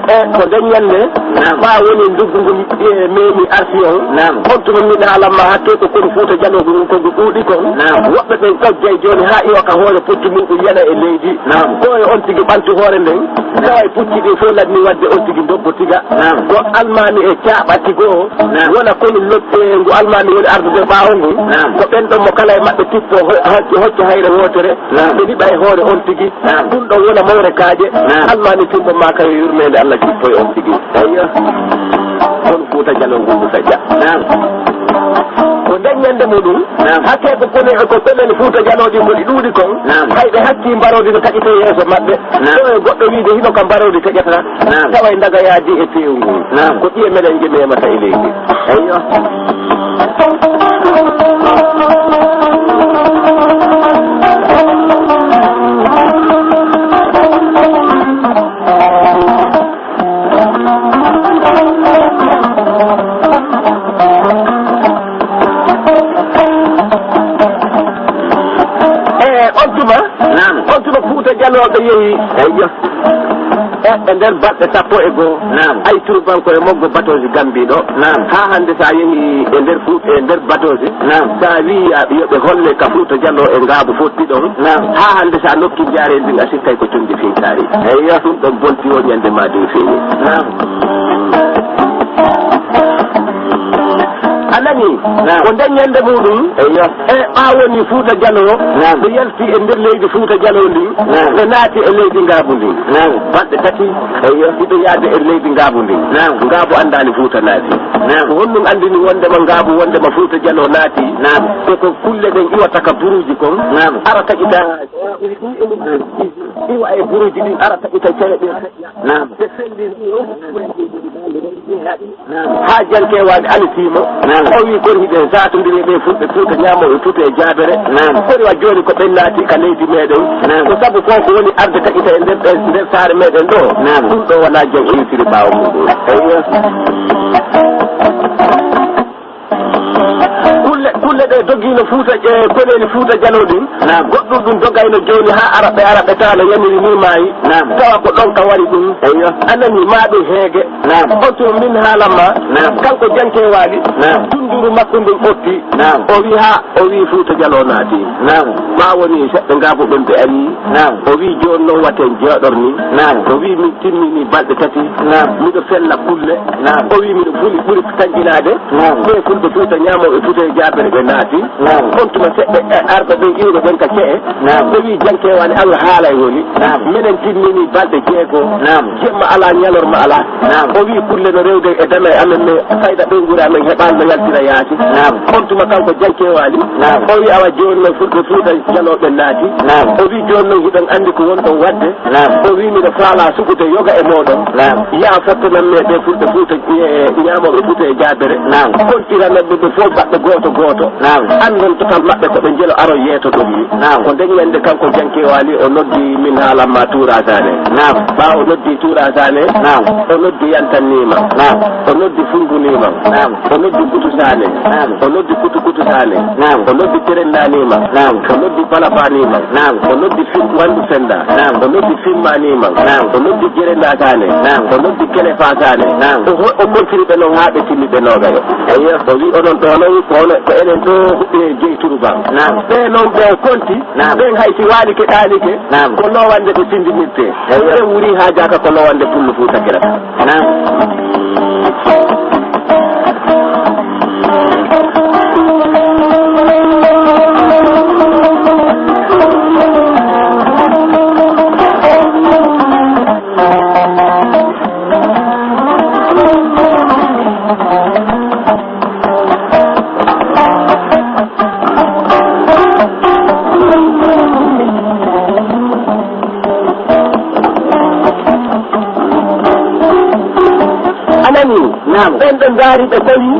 E ko nden ñande, naam, ɓaa woni nduggu ngu, e, meemi arti on. Naam. On tuma min haalamma hakke ko koni Fuuta Jaloo ngun ko ngu ɗuuɗi kon. Naam. Woɓɓe ɓen ɗoggay jooni haa iwa ka hoore puccu muɗum yana e leydi. Naam. Ko e on tigi ɓanti hoore nden. Naam. Tawa e pucci ɗin fof lanni wadde on tigi ndobbo tiga. Naam. Ko almaami e caaɓa tigo. Naam. Wona koni lotte ngu almaami woni ardude ɓaawo ngun. Naam. Ko ɓen ɗon mo kala e maɓɓe tippo ho-, hocca, hocca hayre wootere. Naam. Ɓe liɓa e hoore on tigi. Naam. Ɗum ɗon wona mawre kaaƴe. Naam. Almaami timmo maa kayo yurmeende Allah jippo e on tigi. Eyyo. Kono Fuuta Jaloo ngu ngu feƴƴa. Naam. Ko nden ñande muɗum. Naam. Hakke ko kone, ko konen Fuuta Jaloo ɗin ko ɗi ɗuuɗi kon. Naam. Hay ɓe hakkii mbaroodi no taƴitee yeeso maɓɓe. Naam. Ɗo e goɗɗo wiide hino ka mbaroodi taƴata. Naam. Tawa e ndaga yaadi e teewu ngun. Naam. Ko ɗiye meɗen je memata e leydi. Eyyo. E on tuma, naam, on tuma Fuuta Jalooɓe yehi. Eyyo. E, e nder balɗe sappo e goo, naam, ay turbanko e moggo batooji Gambi ɗo. Naam. Haa hannde, so a yehi e nder Fuuta, e nder batooji, naam, so a wii a, yo ɓe holle ka Fuuta Jaloo e Ngaabu fotti ɗon. Naam. Haa hannde, so a nokki njaareendi ndin, a sikkay ko conndi finkaari. Eyyo. Ɗum ɗon bonti o ñande maa ɗum feeñi. Naam. A nani? Naam. Ko nden ñande muɗum. Eyyo. E ɓaawo ni Fuuta Jaloo, naam, ɓe yalti e nder leydi Fuuta Jaloo ndin, naam, ɓe naati e leydi Ngaabu ndin. Naam. Balɗe tati. Eyyo. Hiɓe yaade e leydi Ngaabu ndin. Naam. Ngaabu anndaali Fuuta naati. Naam. Ko honɗum anndini wondema Ngaabu, wondema Fuuta Jaloo naati? Naam. E ko kulle ɗen iwata ka buruuji kon. Naam. Ara taƴita. Iwa e buruuji ɗin, ara taƴita cere ɗen. Naam. Ɓe selli. Naam. Haa jankeewaaji alitiima. Naam. O wii, "Kori hiɗen saatondiri e ɓee fulɓe Fuuta ñaamooɓe Fuuta e jaabere?" Naam. Kori wa jooni ko ɓen naati ka leydi meɗen? Naam. Ko sabu ko, ko woni arde taƴita e nder, nder saare meɗen ɗo? Naam. Ɗum ɗo wonaa jam o yiltiri ɓaawo muɗum. Eyyo. Kulle, kulle ɗe dogiino Fuuta, e koneeli Fuuta Jaloo ɗin. Naam. Goɗɗum ɗum dogayno jooni haa ara ɓe, ara ɓe tawa no yamiri ni maayi. Naam. Tawa ko ɗon ka wari ɗum. Eyyo. A nani, maa ɗum heege. Naam. On tuma min haalamma. Naam. Kanko jankeewaali. Naam. Dunduru makko ndun ɓotti. Naam. O wi haa, o wi Fuuta Jaloo naati. Naam. Ɓaawo ni seɓɓe Ngaabu ɓen ɓe ari. Naam. O wi jooni non waten jooɗor ni. Naam. O wi min timmini balɗe tati. Naam. Miɗo fella kulle. Naam. O wi miɗo fuli ɓuri tanƴinaade. Naam. Ɓee fulɓe Fuuta ñaamooɓe Fuuta e jaabere ɓe naati. Naam. On tuma seɓɓe, e, arɓe ɓen iwɓe ɓen ka ce'e. Naam. Ɓe wi jankeewaali Allah haalay woni. Naam. Menen timmini balɗe jeego. Naam. Jemma alaa, ñalorma alaa. Naam. O wi kulle no rewde e dame amen, men fayda ɓeynguure amen heɓaali no yaltira yaasi. Naam. On tuma kanko jankeewaali. Naam. O wi awa jooni non fulɓe Fuuta Jaloo ɓen naati. Naam. O wi jooni non hiɗon anndi ko wonɗon waɗde. Naam. O wi miɗo faalaa suɓude yoga e mooɗon. Naam. Yaa fottonan me ɓee fulɓe Fuuta, e, ñaamooɓe Fuuta e jaabere. Naam. Kontiranan ɓe ɓe fof baɗɗo gooto gooto. Naam. Anndon total maɓɓe ko ɓe njelo aro yeeto ɗum mi. Naam. Ko nden ñande kanko jankeewaali o noddi min haalamma Tuura Saane. Naam. Ɓaawo o noddi Tuura Saane. Naam. O noddi Yantan Niima. Naam. O noddi Fungu Niima. Naam. O noddi Kutu Saane. Naam. O noddi Kutu Kutu Saane. Naam. O noddi Terenda Niima. Naam. O noddi Palapa Niima. Naam. O noddi Fim-, Wandu Senda. Naam. O noddi Fimma Niima. Naam. O noddi Jerenda Saane. Naam. O noddi Kelefa Saane. Naam. O ho-, o kontiri ɓe non haa ɓe timmi ɓe noogayo. Eyyo. O wi onon ɗo non ko hono, ko enen ɗo huɓɓe jeyi Turuba. Naam. Ɓe non ɓe o konti. Naam. Ɓen hay si waalike ɗaalike. Naam. Ko lowande ɓe tindinirte. Eyyo. Ɓe wuri haa jaaka ko lowande pullo Fuuta Keleta. Naam. En ɓe ndaari ɓe tawi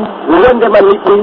wondema miɗɗi,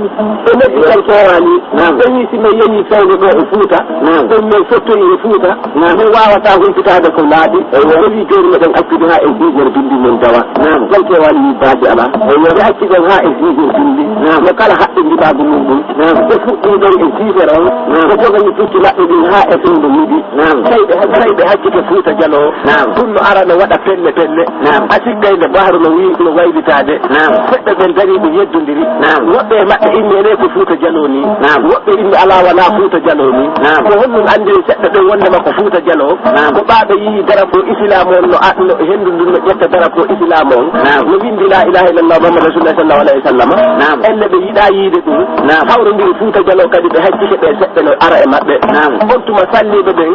ɓe noddi tan keewaani. Naam. Ɓe wii si min yehii fewndo ɗo e Fuuta, naam, ɗum min fottoyi e Fuuta, naam, min waawataa humpitaade ko laaɓi. Eywa. Ɓe wii jooni meɗen accude haa e six heures binndi min dawa. Naam. Tan keewaani wii baasi alaa. Eywa. Ɓe acci ɗon haa e six heures binndi. Naam. Mo kala haɓɓi ndimaagu mum ɗum. Naam. Ɓe fuɗɗii ɗon e six heures on. Naam. Ɓe jogani pucci maɓɓe ɗin haa e fewndo midi. Naam. Tawi ɓe, tawi ɓe haccike Fuuta Jaloo. Naam. Ɗum no ara no waɗa pelle pelle. Naam. A sikkay nde bahru no wi-, no waylitaade. Naam. Seɓɓe ɓen darii ɓe yeddondiri. Naam. Woɓɓe e maɓɓe inni ene ko Fuuta Jaloo ni. Naam. Woɓɓe inni alaa, wanaa Fuuta Jaloo ni. Naam. Ko honɗum anndiri seɓɓe ɓen wondema ko Fuuta Jaloo? Naam. Ko ɓaaɓe yii drapeau Islam on no a-, no henndu ndun no ƴetta drapeau Islam on. Naam. No winndi laa ilaaha illallah Muhammadu Rasulullah sallallahu alayhi wa sallam. Naam. Enne ɓe yiɗaa yiide ɗum. Naam. Hawrondiri Fuuta Jaloo kadi ɓe haccike ɓe seɓɓe no ara e maɓɓe. Naam. On tuma salliiɓe ɓen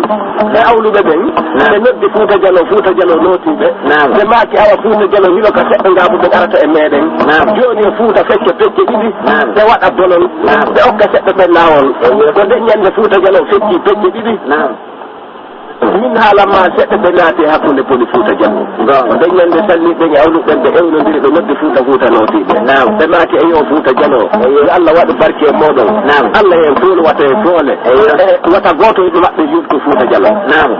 e awluɓe ɓen, naam, ɓe noddi Fuuta Jaloo, Fuuta Jaloo nootiiɓe. Naam. Ɓe maaki awa Fuuta Jaloo hino ka seɓɓe ngaabu ɓe arata e meɗen. Naam. Jooni e Fuuta fecca pecce ɗiɗi. Naam. Ɓe waɗa bolol. Naam. Ɓe okka seɓɓe ɓen laawol. Eyyo. Ko nden ñande Fuuta Jaloo fecci pecce ɗiɗi. Naam. Min haalan ma seɓɓe ɓe naati e hakkunde poli Fuuta Jaloo. Goonga. Ko nden ñande salliiɓe ɓen e awluɓe ɓen ɓe ewnondiri ɓe noddi Fuuta, Fuuta nootiiɓe. Naam. Ɓe maaki eyyo Fuuta Jaloo. Eyyo. Yo Allah waɗu barke e mooɗon. Naam. Allah en foolu wata e foole. Eyyo. E wata gooto e maɓɓe yurto Fuuta Jaloo. Naam.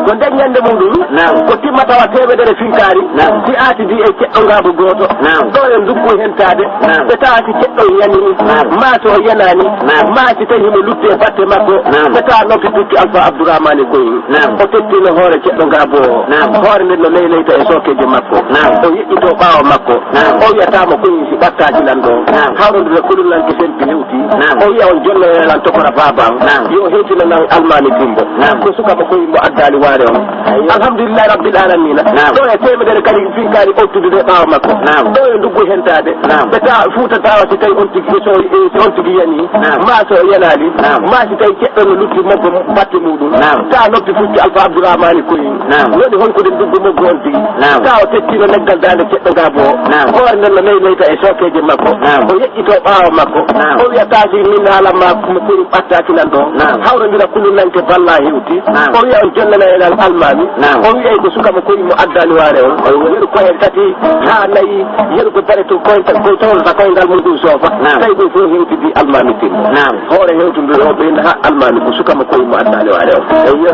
Ko nden ñande muɗum, naam, ko timma tawa teemedere finkaari, naam, si aatidi e ceɗɗo ngaabu gooto. Naam. Ɗo e nduggu hentaade, naam, ɓe tawa si ceɗɗo yani, naam, maa si o yanaani, naam, maa si tawi himo lutti e batte makko, naam, ɓe tawa noppi puccu Alfa Abdourahmane Koyin. Naam. O tettino hoore ceɗɗo ngaabu o. Naam. Hoore nden no leyleyta e sookeeje makko. Naam. O yeƴƴito ɓaawo makko. Naam. O wi'ata mo ko si ɓattaaji lan ɗo. Naam. Hawrondude kulol lan ke sempi hewti. Naam. O wi'a on jonnoyo lan tokora baaba am. Naam. Yo hewtino lan almaami timbo. Naam. Ko suka mo koyi mo addaali waare on. Ayyo. Alhamdulillahi rabbil alamina. Naam. Ɗo e teemedere kadi finkaari ottude de ɓaawo makko. Naam. Ɗo e nduggu hentaade. Naam. Ɓe ta Fuuta tawa si tawi on tigi so, si on tigi yani. Naam. Maa so o yanaali. Naam. Maa si tawi ceɗɗo no lutti moggo batte muɗum. Naam. Ta noppi fuccu Alfa Abdourahmane Koyi. Naam. Woni honkude nduggu moggo on tigi. Naam. Tawa tettino leggal daande ceɗɗo ngaabu o. Naam. Hoore nden no leyleyta e sookeeje makko. Naam. O yeƴƴito ɓaawo makko. Naam. O wi'a taasi min haalan ma mo koyi ɓattaaki lan ɗo. Naam. Hawrondira kulunanke balla hewti. Naam. O wi'a on jonnana e lan almaami. Naam. O wi'ay ko suka mo koyi mo addaali waare on. Yeru koye tati haa nayi. Yeru ko bare to koynta, ko tawlata koyngal muɗum soofa. Naam. Tawi ɗum fof hewtidi almaami timbo. Naam. Hoore hewtundude o ɓeyna haa almaami ko suka mo koyi mo addaali waare on. Eyyo.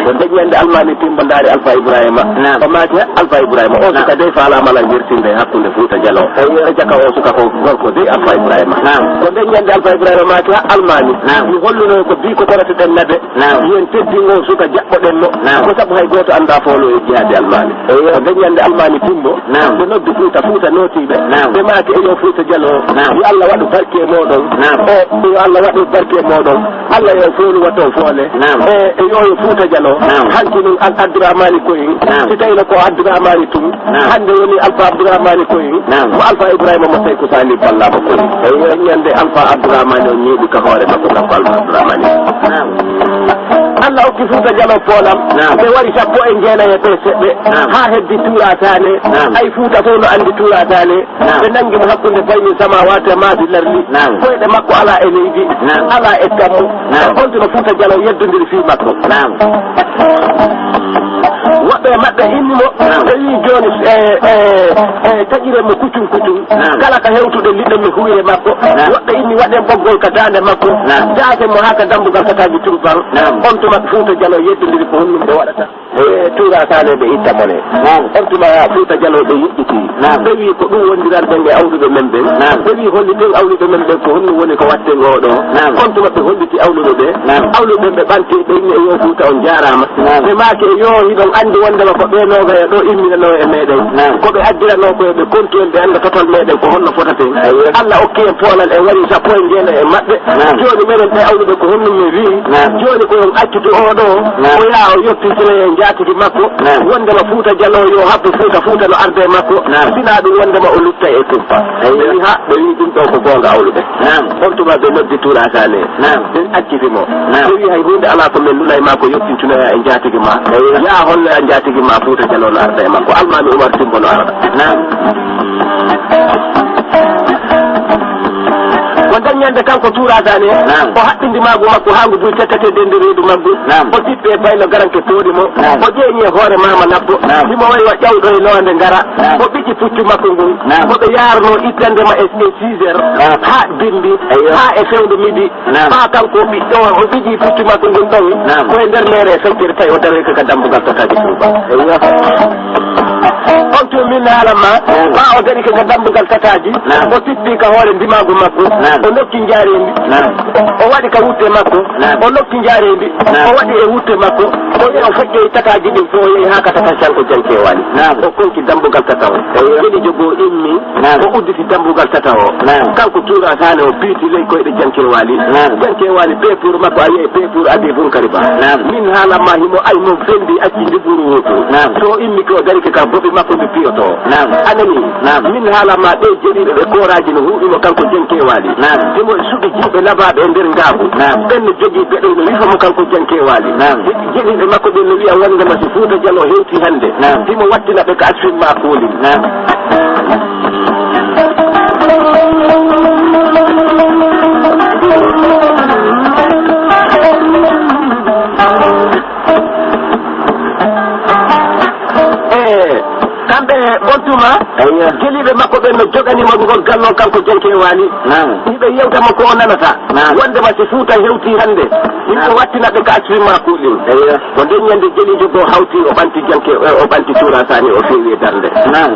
Ko nden ñande almaami timbo ndaari Alfa Ibrahima. Naam. O maaki, "Ha, Alfa Ibrahima, o, naam, suka dey faalaama lan yertinde e hakkunde Fuuta Jaloo." Eyyo. E jaka o suka ko gorko dey Alfa Ibrahima. Naam. Ko nden ñande Alfa Ibrahima maaki, "Ha, almaami, naam, mi holluno ko bii ko korateɗen nabe. Naam. Yen teddin o suka jaɓɓoɗen mo." Naam. Ko sabu hay gooto anndaa foolo e jihaadi almaami. Eyyo. Ko nden ñande almaami timbo. Naam. Ɓe noddi Fuuta, Fuuta nootiiɓe. Naam. Ɓe maaki, "Eyyo Fuuta Jaloo. Naam. Yo Allah waɗu barke e mooɗon." Naam. E yo Allah waɗu barke e mooɗon. Allah yo foolu wato foole. Naam. E, e yo, yo Fuuta Jaloo. Naam. Hanki nun Al Abdourahmane Koyin. Naam. Si tawino ko Abdourahmane tun. Naam. Hannde woni Alfa Abdourahmane Koyin. Naam. Mo Alfa Ibrahima mo Sayku Salihu Balla mo Koyin. Eyyo. Ñande Alfa Abdourahmane on ñiiɓi ka hoore makko kanko Alfa Abdourahmane. Naam. Allah okki Fuuta Jaloo poolam. Naam. Ɓe wari sappo e jeenayi e ɓe seɓɓe. Naam. Haa heddi Tuura Saane. Naam. Ay Fuuta fof no anndi Tuura Saane. Naam. Ɓe nanngi mo hakkunde bayni samaawaati e maaji larli. Naam. Koyɗe makko alaa e leydi. Naam. Alaa e kammu. Naam. On tuma Fuuta Jaloo yeddondiri fii makko. Naam. Woɓɓe e maɓɓe inni mo, naam, ɓe wi'i jooni, e, e, e, taƴiren mo kuccum kuccum. Naam. Kala ka hewtuɗen liɗɗen no huwire makko. Naam. Woɓɓe inni waɗen ɓoggol ka daande makko. Naam. Jaaten mo haa ka dambugal kataaji turban. Naam. On tuma Fuuta Jaloo yeddondiri ko honɗum ɓe waɗata. E, Tuura Saane ɓe itta mone. Naam. On tuma Fuuta Jaloo ɓe yeƴƴiti. Naam. Ɓe wi'i ko ɗum wondiral ɓen e awluɓe men ɓen. Naam. Ɓe wi'i holliten awluɓe men ɓen ko honɗum woni ko watten oo ɗoo. Naam. On tuma ɓe holliti awluɓe ɓe. Naam. Awluɓe ɓen ɓe ɓanti ɓe inni e yo Fuuta on jaaraama. Naam. Ɓe maaki e yo hiɗon anndi wondema ko ɓee noogayo ɗoo imminanoo e meɗen. Naam. Ko ɓe addiranoo ko yo ɓe kontu en ɓe annda total meɗen ko honno fotaten. Aywa. Allah okki en poolal en wari sappo e jeenayi e maɓɓe. Naam. Jooni meɗen ɓe awluɓe ko honɗum min wi'i? Naam. Jooni ko on accitu oo ɗoo, naam, o yaha o yottintina e njaatigi makko, naam, wondema Fuuta Jaloo yo haɓɓu Fuuta, Fuuta no arda e makko, naam, sinaa ɗum wondema o lutta e kumpa. Aywa. Ɓe wi'i, ha, ɓe wi'i ɗum ɗoo ko goonga awluɓe. Naam. On tuma ɓe noddi Tuura Saane. Naam. Ɓe acciti mo. Naam. Ɓe wi'i hay huunde alaa ko min nula e maa ko yottintunoya e njaatigi maa. Aywa. Yaa holloya njaatigi maa Fuuta Jaloo no arda e makko. Almaami Umar Timbo no arda. Naam. O nder ñande kanko Tuura Saane, naam, o haɓɓi ndimaagu makko haa ngu buy tettete nder reedu maggu. Naam. O sippi e baylo garanke pooɗi mo. Naam. O ƴeeñi e hoore Maama Labbo. Naam. Himo wayi wa ƴawɗo e loonde ngara. Naam. O ɓiƴi puccu makko ngun. Naam. Mo ɓe yaarno ittande ma e, e six heures. Naam. Haa bimbi. Eyyo. Haa e fewndo midi. Naam. Haa kanko ɓiɗɗo o, o ɓiƴi puccu makko ngun ɗon. Naam. Ko e nder leere e feccere tawi o daroyke ka dambugal tataaji Tuuba. Eyyo. On tuma min haalan ma, naam, ɓaawo o darike ka dambugal tataaji, naam, o sippi ka hoore ndimaagu makko, naam, o nokki njaareendi, naam, o waɗi ka wutte makko, naam, o nokki njaareendi, naam, o waɗi e wutte makko, o yehi o feƴƴoyi tataaji ɗin fof, o yehi haa ka tata Kanko Janke Waali. Naam. O konki dambugal tata o. Eyyo. Jeli jogo immi, naam, o udditi dambugal tata o. Naam. Kanko Tuura Saane o piiti ley koyɗe Janke Waali. Naam. Janke Waali peepuur makko a yehi peepuur adii Bunkari Ba. Naam. Min haalan ma himo ay mo fendi acci njuɓɓuru wootu. Naam. So o immike o darike ka boɓi makko ndu piyoto. Naam. A nani? Naam. Min haalan ma ɓe jeliiɓe ɓe kooraaji no huuɓi mo kanko Janke Waali. Naam. Himo e suɓi jiiɓe labaaɓe e nder ngaabu. Naam. Ɓen no jogii beɗoy no wifa mo kanko Janke Waali. Naam. Jeliiɓe makko ɓen no wi'a wonde ma si Fuuta Jaloo hewti hannde. Naam. Himo wattina ɓe ka asfin ma kuulin. Naam. E kamɓe on tuma, eyyo, jeliiɓe makko ɓen no jogani mo ngol gallo kanko Janke Waali. Naam. Hiɓe yewta mo ko o nanata. Naam. Wonde ma si Fuuta hewti hannde, yimɓe, naam, wattina ɓe ka asfin ma kuulin. Eyyo. Ko nden ñande jeliijo goo hawti, o ɓanti Janke, o ɓanti Tuura Saane, o feewi e darnde. Naam.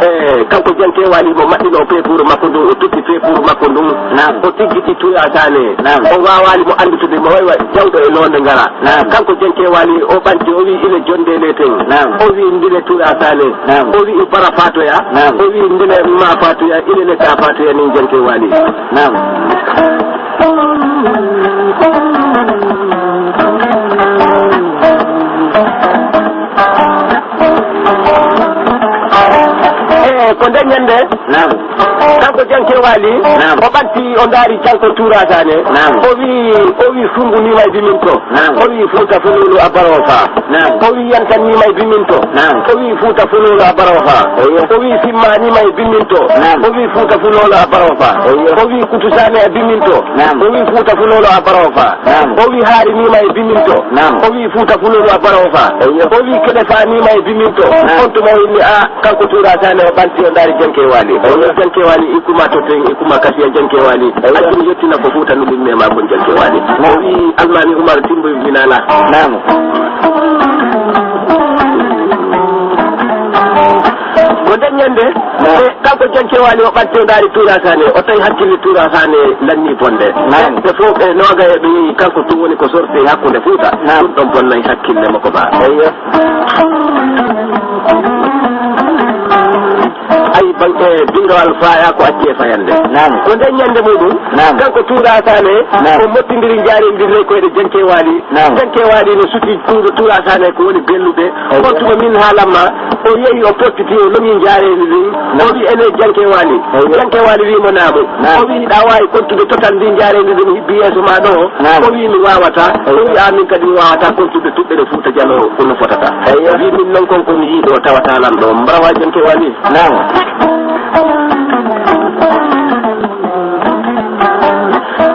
E, kanko Janke Waali mo maɓɓino peepuuru makko ndun, o tutti peepuuru makko ndun. Naam. O tiggiti Tuura Saane. Naam. O waawaali mo anndutude, mo wayi wa ƴawɗo e loonde ngara. Naam. Kanko Janke Waali, o ɓanti, o wi'i, "Ile jonde le ten." Naam. O wi'i, "Ndile Tuura Saane." Naam. O wi'i, "Bara faatoya." Naam. O wi'i, "Ndile ma faatoya, ile le ta faatoya nin Janke Waali." Naam. E ko nden ñande, naam, kanko Janke Waali, naam, o ɓanti, o ndaari kanko Tuura Saane. Naam. O wi'i, o wi'i, "Fungu ni may biminto." Naam. O wi'i, "Fuuta Fululu a baro fa." Naam. O wi'i, "Yantan ni may biminto." Naam. O wi'i, "Fuuta Fululu a baro fa." Eyyo. O wi'i, "Simma ni may biminto." Naam. O wi'i, "Fuuta Fululu a baro fa." Eyyo. O wi'i, "Kutu Saane a biminto." Naam. O wi'i, "Fuuta Fululu a baro fa." Naam. O wi'i, "Haari ni may biminto." Naam. O wi'i, "Fuuta Fululu a baro fa." Eyyo. O wi'i, "Kelefa ni may biminto." Naam. On tuma o inni, "A, kanko Tuura Saane o ɓanti, o ndaari Janke Waali." Eyyo. O wi'i, "Janke Waali, ikkuma to ten, ikkuma kasiya Janke Waali." Eyyo. Accu mi yettina ko Fuuta no ɗum mema kon Janke Waali." Naam. O wi'i, "Almaami Umar Timbo mi nana." Naam. Ko nden ñande, naam, e kanko Janke Waali o ɓanti o ndaari Tuura Saane, o tawi hakkille Tuura Saane lanni bonde. Naam. Ɓe fof ɓe nooga e ɓe yehi, kanko tun woni ko sorti hakkunde Fuuta. Naam. Ɗum ɗon bonnay hakkille makko ba. Eyyo. Ayi, banke binndowal faaya ko acci e fayande. Naam. Ko nden ñande muɗum, naam, kanko Tuura Saane, naam, o mottindiri njaareendi ndin e koyɗe Janke Waali. Naam. Janke Waali no suti Tuura, Tuura Saane ko woni bellude. Eyyo. On tuma min haalan ma, o yehi o pottiti, o lomi njaareendi ndin. Naam. O wi'i, "Ene Janke Waali." Eyyo. Janke Waali wi'i mo, "Naamu." Naam. O wi'i, "Hiɗa waawi kontude total ndi njaareendi ndin hibbi yeeso ma ɗo?" Naam. O wi'i, "Mi waawataa." Eyyo. O wi'i, "A min kadi mi waawataa kontude tuɓɓere Fuuta Jaloo ko no fotata." Eyyo. O wi'i, "Min non kon ko mi yi'i ɗo tawata lan ɗo. Mbarawa Janke Waali." Naam.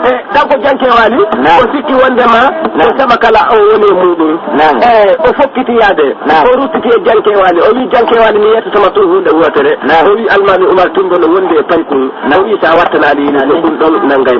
E, kanko Janke Waali, naam, o sikki wondema, naam, ko sama kala o woni e muɗum. Naam. E, o fokkiti yaade. Naam. O ruttiti e Janke Waali. O wi'i, "Janke Waali, mi yettotoma tun huunde wootere." Naam. O wi'i, "Almaami Umar Timbo no wondi e paykun." Naam. O wi'i, "Sa wattanaali yimɓe ko ɗum ɗon nanngay."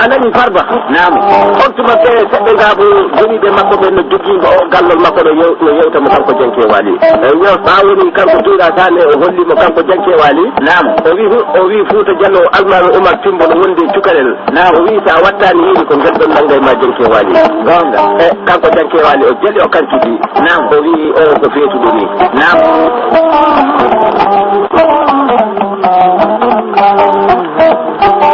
A nani Farba? Naam. On tuma ɓe seɓɓe ngaabu joniiɓe makko ɓen no jogii mo o gallol makko no yew-, no yewta mo kanko Janke Waali. Eyyo. Ɓaawo ni kanko Tuura Saane o holli mo kanko Janke Waali. Naam. O wi hu-, o wi Fuuta Jallo Almaami Umar Timbo no wondi e cukalel. Naam. O wi sa wattaani yiide ko ngel ɗon nanngay ma Janke Waali. Goonga. E kanko Janke Waali o jali o kankiti. Naam. O wi'i, "O ko feetuɗo ni." Naam.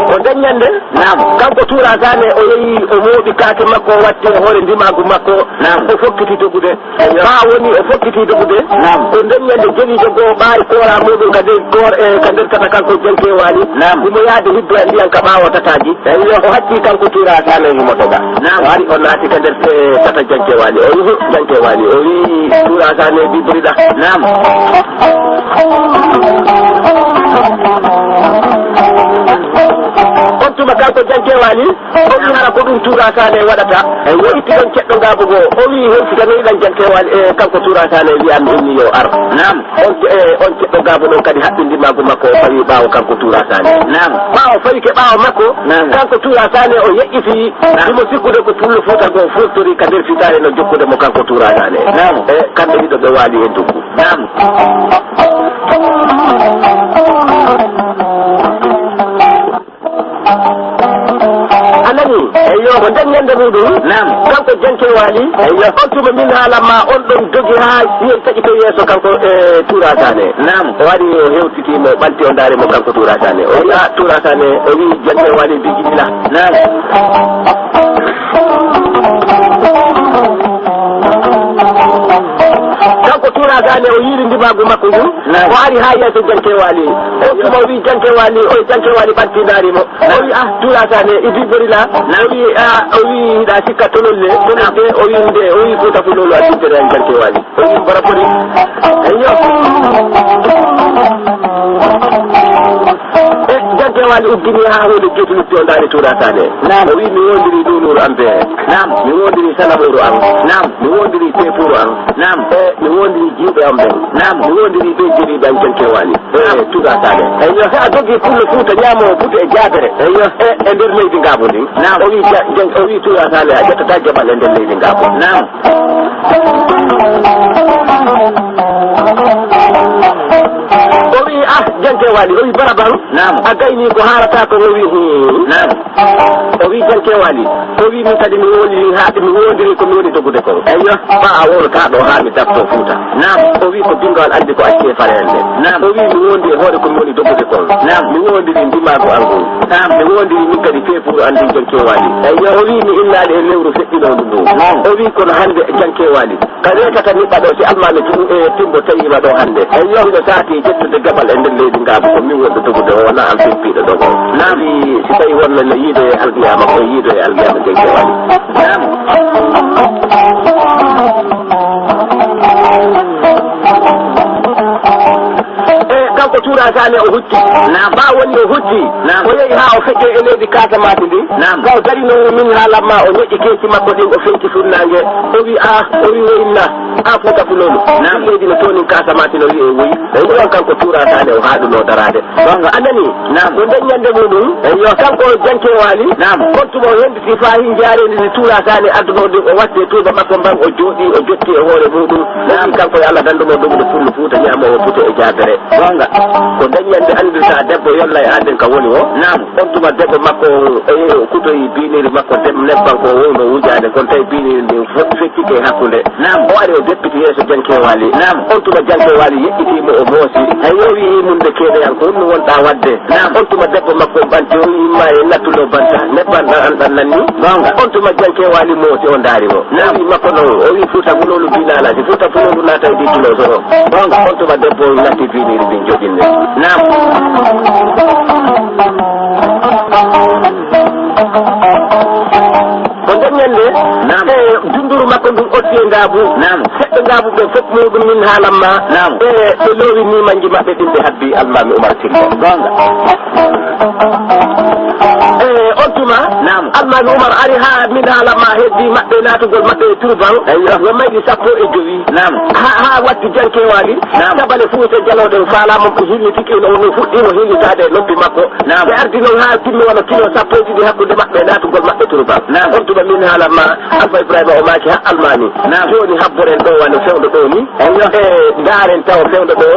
O nden ñande, naam, kanko Tuura Sané o yehi, o mooɓi kaake makko, o watti e hoore ndimaagu makko. Naam. O fokkiti dogude. Eyyo. Ɓaawo woni o fokkiti dogude. Naam. Ko nden ñande jeliijo goo ɓaari koora muuɗum ka nder koor-, e ka nder tata kanko Janke Waali. Naam. Himo yaade hibbo e ndiyan ka ɓaawo tataaji. Eyyo. O hacci kanko Tuura Sané himo doga. Naam. O ari o naati ka nder, e, tata Janke Waali. O wi'i, Janke Waali. O wi'i Tuura Sané, biboriɗa. Naam. On tuma kanko Janke Waali. O wi'i hara ko ɗum Tuura Sané waɗata. Eyyo. O itti ɗon ceɗɗo ngaabu goo. O wi'i hewtitanoy lan Janke Waali, e, kanko Tuura Sané wi'a mi inni yo ar. Naam. On ce-, e, on ceɗɗo ngaabu ɗon kadi haɓɓi ndimaagu makko, o fawi ɓaawo kanko Tuura Sané. Naam. Ɓaawo fawi ke ɓaawo makko, naam, kanko Tuura Sané o yeƴƴiti. Naam. Himo sikkude ko pullo Fuuta goo furtori ka nder fitaare no jokkude mo kanko Tuura Sané. Naam. E, kamɓe ɗiɗo ɓe waali e nduggu. Naam. A nani? Eyyo, ko nden ñande muuɗum. Naam. Kanko Janke Waali. Eyyo. On tuma min haalan ma on ɗon dogi haa hiyen taƴi to yeeso kanko, e, Tuura Sané. Naam. O ari o hewtiti mo, ɓanti o ndaari mo kanko Tuura Sané. O wi'a Tuura Sané, o wi'i Janke Waali bigidila. Naam. Kanko Tuura Sané o yiiri ndimaagu makko ngun. Naam. O ari haa yeeso Janke Waali. O tuma o wi'i Janke Waali, o Janke Waali ɓanti ndaari mo. O wi'i, ah, Tuura Sané, i bibori la. Naam. O wi'i, ah, o wi'i, hiɗa sikka tolol le. Tolol le, o wi'i nde, o wi'i Fuuta Fuloolu a tintere an Janke Waali. O wi'i bara fori. Eyyo. E, Janke Waali uddini haa huunde juuti lutti o ndaari Tuura Sané. Naam. O wi'i, mi woondiri duunuuru am bee. Naam. Mi woondiri sanamuru am. Naam. Mi woondiri teefuuru am. Naam. E, mi woondiri jiwɓe am ɓen. Naam. Mi woondiri ɓe jeliiɓe an Janke Waali. E, Tuura Sané. Eyyo, si a dogi pullo Fuuta ñaamoowo butu e jaabere. Eyyo. E, e nder leydi ngaabu ndin. Naam. O wi'i ja-, jan-, o wi'i Tuura Sané, a ƴettataa jabal e nder leydi ngaabu. Naam. O wi'i, ah, Janke Waali, o wi'i, baraban. Naam. A gaynii ko haarataa kon, o wi'i, hmm. Naam. O wi'i, Janke Waali, o wi'i, min kadi mi woondiri haa mi woondiri ko mi woni dogude kon. Eyyo. Ba a wowlotaa ɗoo haa mi dartoo Fuuta. Naam. O wi'i, ko binngawal anndi ko acci e fareende. Naam. O wi'i, mi wondi e hoore ko mi woni dogude kon. Naam. Mi wondiri ndimaagu an ngun. Naam. Mi wondiri min kadi feefuuru an ndin Janke Waali. Eyyo. O wi'i, mi innaali e lewru feƴƴinooru ndun. Naam. O wi'i, kono hannde Janke Waali, ka weetata niɓɓa ɗoo, si almaami tu-, e Timbo tawiima ɗoo hannde. Eyyo. Miɗo saati ƴettude jabal e nder leydi ngaabu, ko min wonɗo dogude o, wonaa an pimpiiɗo ɗon o. Naam. Si, si tawi wonno no yiidoye alqiyaama, ko yiidoye alqiyaama Janke Waali. Naam. E, kanko Tuura Sané o hucci. Naam. Ɓaawo woni o hucci. Naam. O yehi haa o feƴƴi e leydi Kaasamaasi ndi. Naam. Ga o darino min haalan ma, o ñoƴƴi keeci makko ɗin, o fenci funnaange. O wi, ah, o wi, woyinna, ah, Fuuta Fuloolu. Naam. Leydi no toonin Kaasamaasi no wi'e woyi. O wi on kanko Tuura Sané o haaɗuno daraade. Goonga. A nani? Naam. Ko nden ñande muuɗum. Eyyo. Kanko Janke Waali. Naam. On tuma o henditi faa hin jaarendi ndi Tuura Sané adduno ndin, o watti e tuuba makko mban, o jooɗi, o jotti e hoore muuɗum. Naam. O wi kanko yo Allah dandu mo dogude pullo Fuuta ñaamoowo butu e jaabere. Goonga. Ko nden ñande anndirta debbo yollay aaden ka woni o. Naam. On tuma debbo makko on, o yehi o kutoyi biiniri makko dem-, nebban ko o wowno wujaade kon, tawi biiniri ndin fe-, feccike e hakkunde. Naam. O ari o deppiti yeeso Janke Waali. Naam. On tuma Janke Waali yeƴƴitii mo, o moosi. Hay o wi'i mun de keeɗoyan ko honno wonɗaa waɗde? Naam. On tuma debbo makko on ɓanti, o wi'i imma e nattuno banta, nebban ɗan an ɗan nanni. Goonga. On tuma Janke Waali moosi, o ndaari mo. Naam. O wi'i makko non, o wi'i Fuuta Fuloolu binaa la, si Fuuta Fuloolu naata e ɗi kilo soro. Goonga. On tuma debbo on natti biiniri ndin joɗinne. Naam. Ko nden ñande, naam, e dunduru makko ndun otti e ngaabu. Naam. Seɗɗo ngaabu ɓen fof muuɗum min haalan ma. Naam. E ɓe loowi niimanji maɓɓe ɗin ɓe habbi Almaami Umar Timbo. Goonga. E on tuma, naam, Almaami Umar ari haa min haalan ma heddi maɓɓe naatugol maɓɓe e turban. Eyyo. Yo mayri sappo e jowi. Naam. Ha, ha watti Janke Waali. Naam. Tabale Fuuta Jaloo ɗen faalaama ko hillitike, no, no fuɗɗiima hillitaade e noppi makko. Naam. Ɓe ardi noon haa timmi wano kilo sappo e ɗiɗi hakkunde maɓɓe e naatugol maɓɓe turban. Naam. On tuma min haalan ma, Alfa Ibrahima o maaki, ha Almaami. Naam. Jooni habboren ɗo wano fewndo ɗo ni. Eyyo. E ndaaren tawa fewndo ɗo,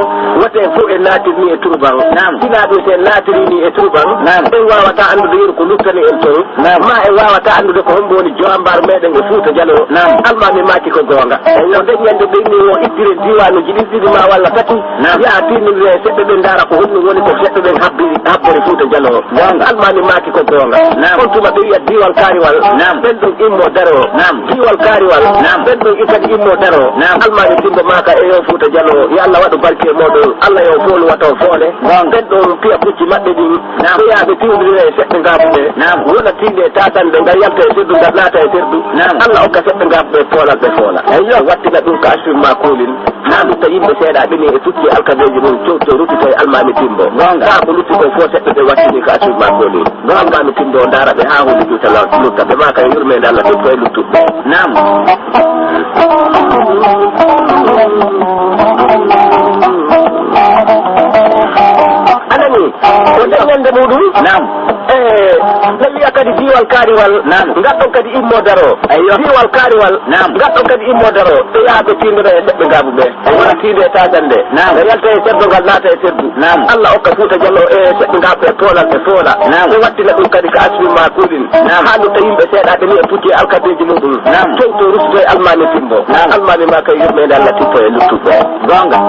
wote en fof en naatirni e turban. Naam. Sinaa ɗum, si en naatirini e turban, naam, en waawataa anndude yeru ko luttani en toon. Naam. Ɓaa en waawataa anndude ko hombo woni joombaar meɗen e Fuuta Jaloo. Naam. Almaami maaki ko goonga. Eyyo. Ko nden ñande ɓe inni o ittiren diiwaanuuji ɗin ɗiɗi maa walla tati. Naam. Yaha tiinndire e seɓɓe ɓe ndaara ko honɗum woni ko seɓɓe ɓen habbiri, habbori Fuuta Jaloo. Goonga. Almaami maaki ko goonga. Naam. On tuma ɓe wi'a diiwal Kaariwal. Naam. Ɓen ɗon immo daroo. Naam. Diiwal Kaariwal. Naam. Ɓen ɗon kadi immo daroo. Naam. Almaami Timbo maaka e yo Fuuta Jaloo. Yo Allah waɗu barke e mooɗon. Allah yo foolu wato foole. Goonga. Ɓen ɗon piya pucci maɓɓe ɗin. Naam. Ɓe yaha ɓe tiwdira e seɓɓe ngaabu ɓe. Naam. Wona tiinde e taatande, ngal yalta e serdu, ngal naata e serdu. Naam. Allah okka seɓɓe ngaabu ɓe poolal ɓe foola. Eyyo. Wattina ɗum ka asfin ma koolin. Haa ɗum ta yimɓe seeɗa ɓe ni e pucci alkabeeji mum cowto ruttito e Almaami Timbo. Goonga. Kaa ko lutti ko fof seɓɓe ɓe wattini ka asfin ma koolin. Goonga. Almaami Timbo ndaara ɓe haa huunde juuta law lutta. Ɓe maaka e yurmeende Allah tuppo e luttuɓe. Naam. Anani, ko nden ñande muɗum? Naam. E, ɓe wi'a kadi diiwal Kaariwal. Naam. Ngal ɗon kadi immo daro. Eyyo. Diiwal Kaariwal. Naam. Ngal ɗon kadi immo daro. Ɓe yaha ɓe tiindora e seɓɓe ngaabu ɓe. Eyyo. Wona tiinde e taatande. Naam. Ɓe yalta e serdo ngal naata e serdu. Naam. Allah okka Fuuta Jallo e seɓɓe ngaabu ɓe poolal ɓe foola. Naam. Ɓe wattina ɗum kadi ko asfin ma kuulin. Naam. Haa lutta yimɓe seeɗa ɓe ni e pucci e alkabeeji muɗum. Naam. Towto rutto e Almaami Timbo. Naam. Almaami ma kay yurmeende Allah tippo e luttuɓe. Goonga.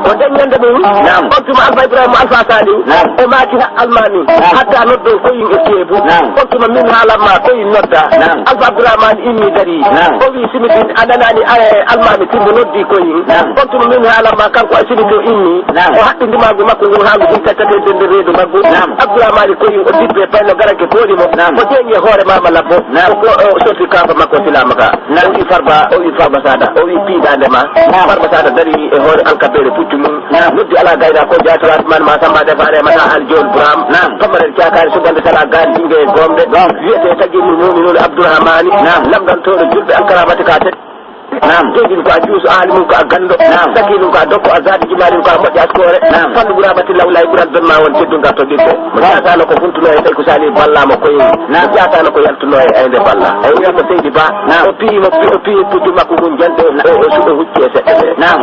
Ko nden ñande mum. Naam. On tuma Alfa Ibrahima Alfa Saliou. Naam. E maaki ha Almaami. Naam. Hatta noddon koyin e keebu. Naam. On tuma min haalan ma koyin nodda. Naam. Alfa Abdourahmane immi dari. Naam. O wi simi din a nanaani, eh, Almaami Timbo noddi koyin. Naam. On tuma min haalan ma kanko a simi to immi. Naam. O haɓɓi ndimaagu makko ngun haa ngu ɗum taccata e nder reedu maggu. Naam. Abdourahmane koyin o dippe payno garake kooli mo. Naam. O jeeñi e hoore Maama Labbo. Naam. O ko, o sorti kaafa makko silaama ka. Naam. O wi Farba, o wi Farba Sada, o wi piidaande ma. Naam. Farba Sada dari e hoore alkabeere puccu mum. Naam. Noddi alaa gaynaako, jaati waati man ma Samba Defa remata Aljool Buraam. Naam. Pamaren caakaari subande sala gaan jinge e gombe. Naam. Wiyete tagi mum moni noon Abdourahmane. Naam. Lamdantooɗo julɓe alkaramati ka tet. Naam. Jogi ɗum ko a juuso, aali mum ko a ganndo. Naam. Saki ɗum ko a dokko, a zaati jimaali ɗum ko a moƴƴa askoore. Naam. Fannu ɓuraɓati lawlayi ɓural ben ma won teddungal to ɓiɓɓe. Mo jaatano ko funtuno e tawi ko sali balla mo koye. Naam. Mo jaatano ko yaltuno e aynde balla. Eyi, wiyamo Seydi Ba. Naam. O piyi mo, o piyi puccu makko ngun jande, o, o, o hucci e seɗɗa ɓe. Naam.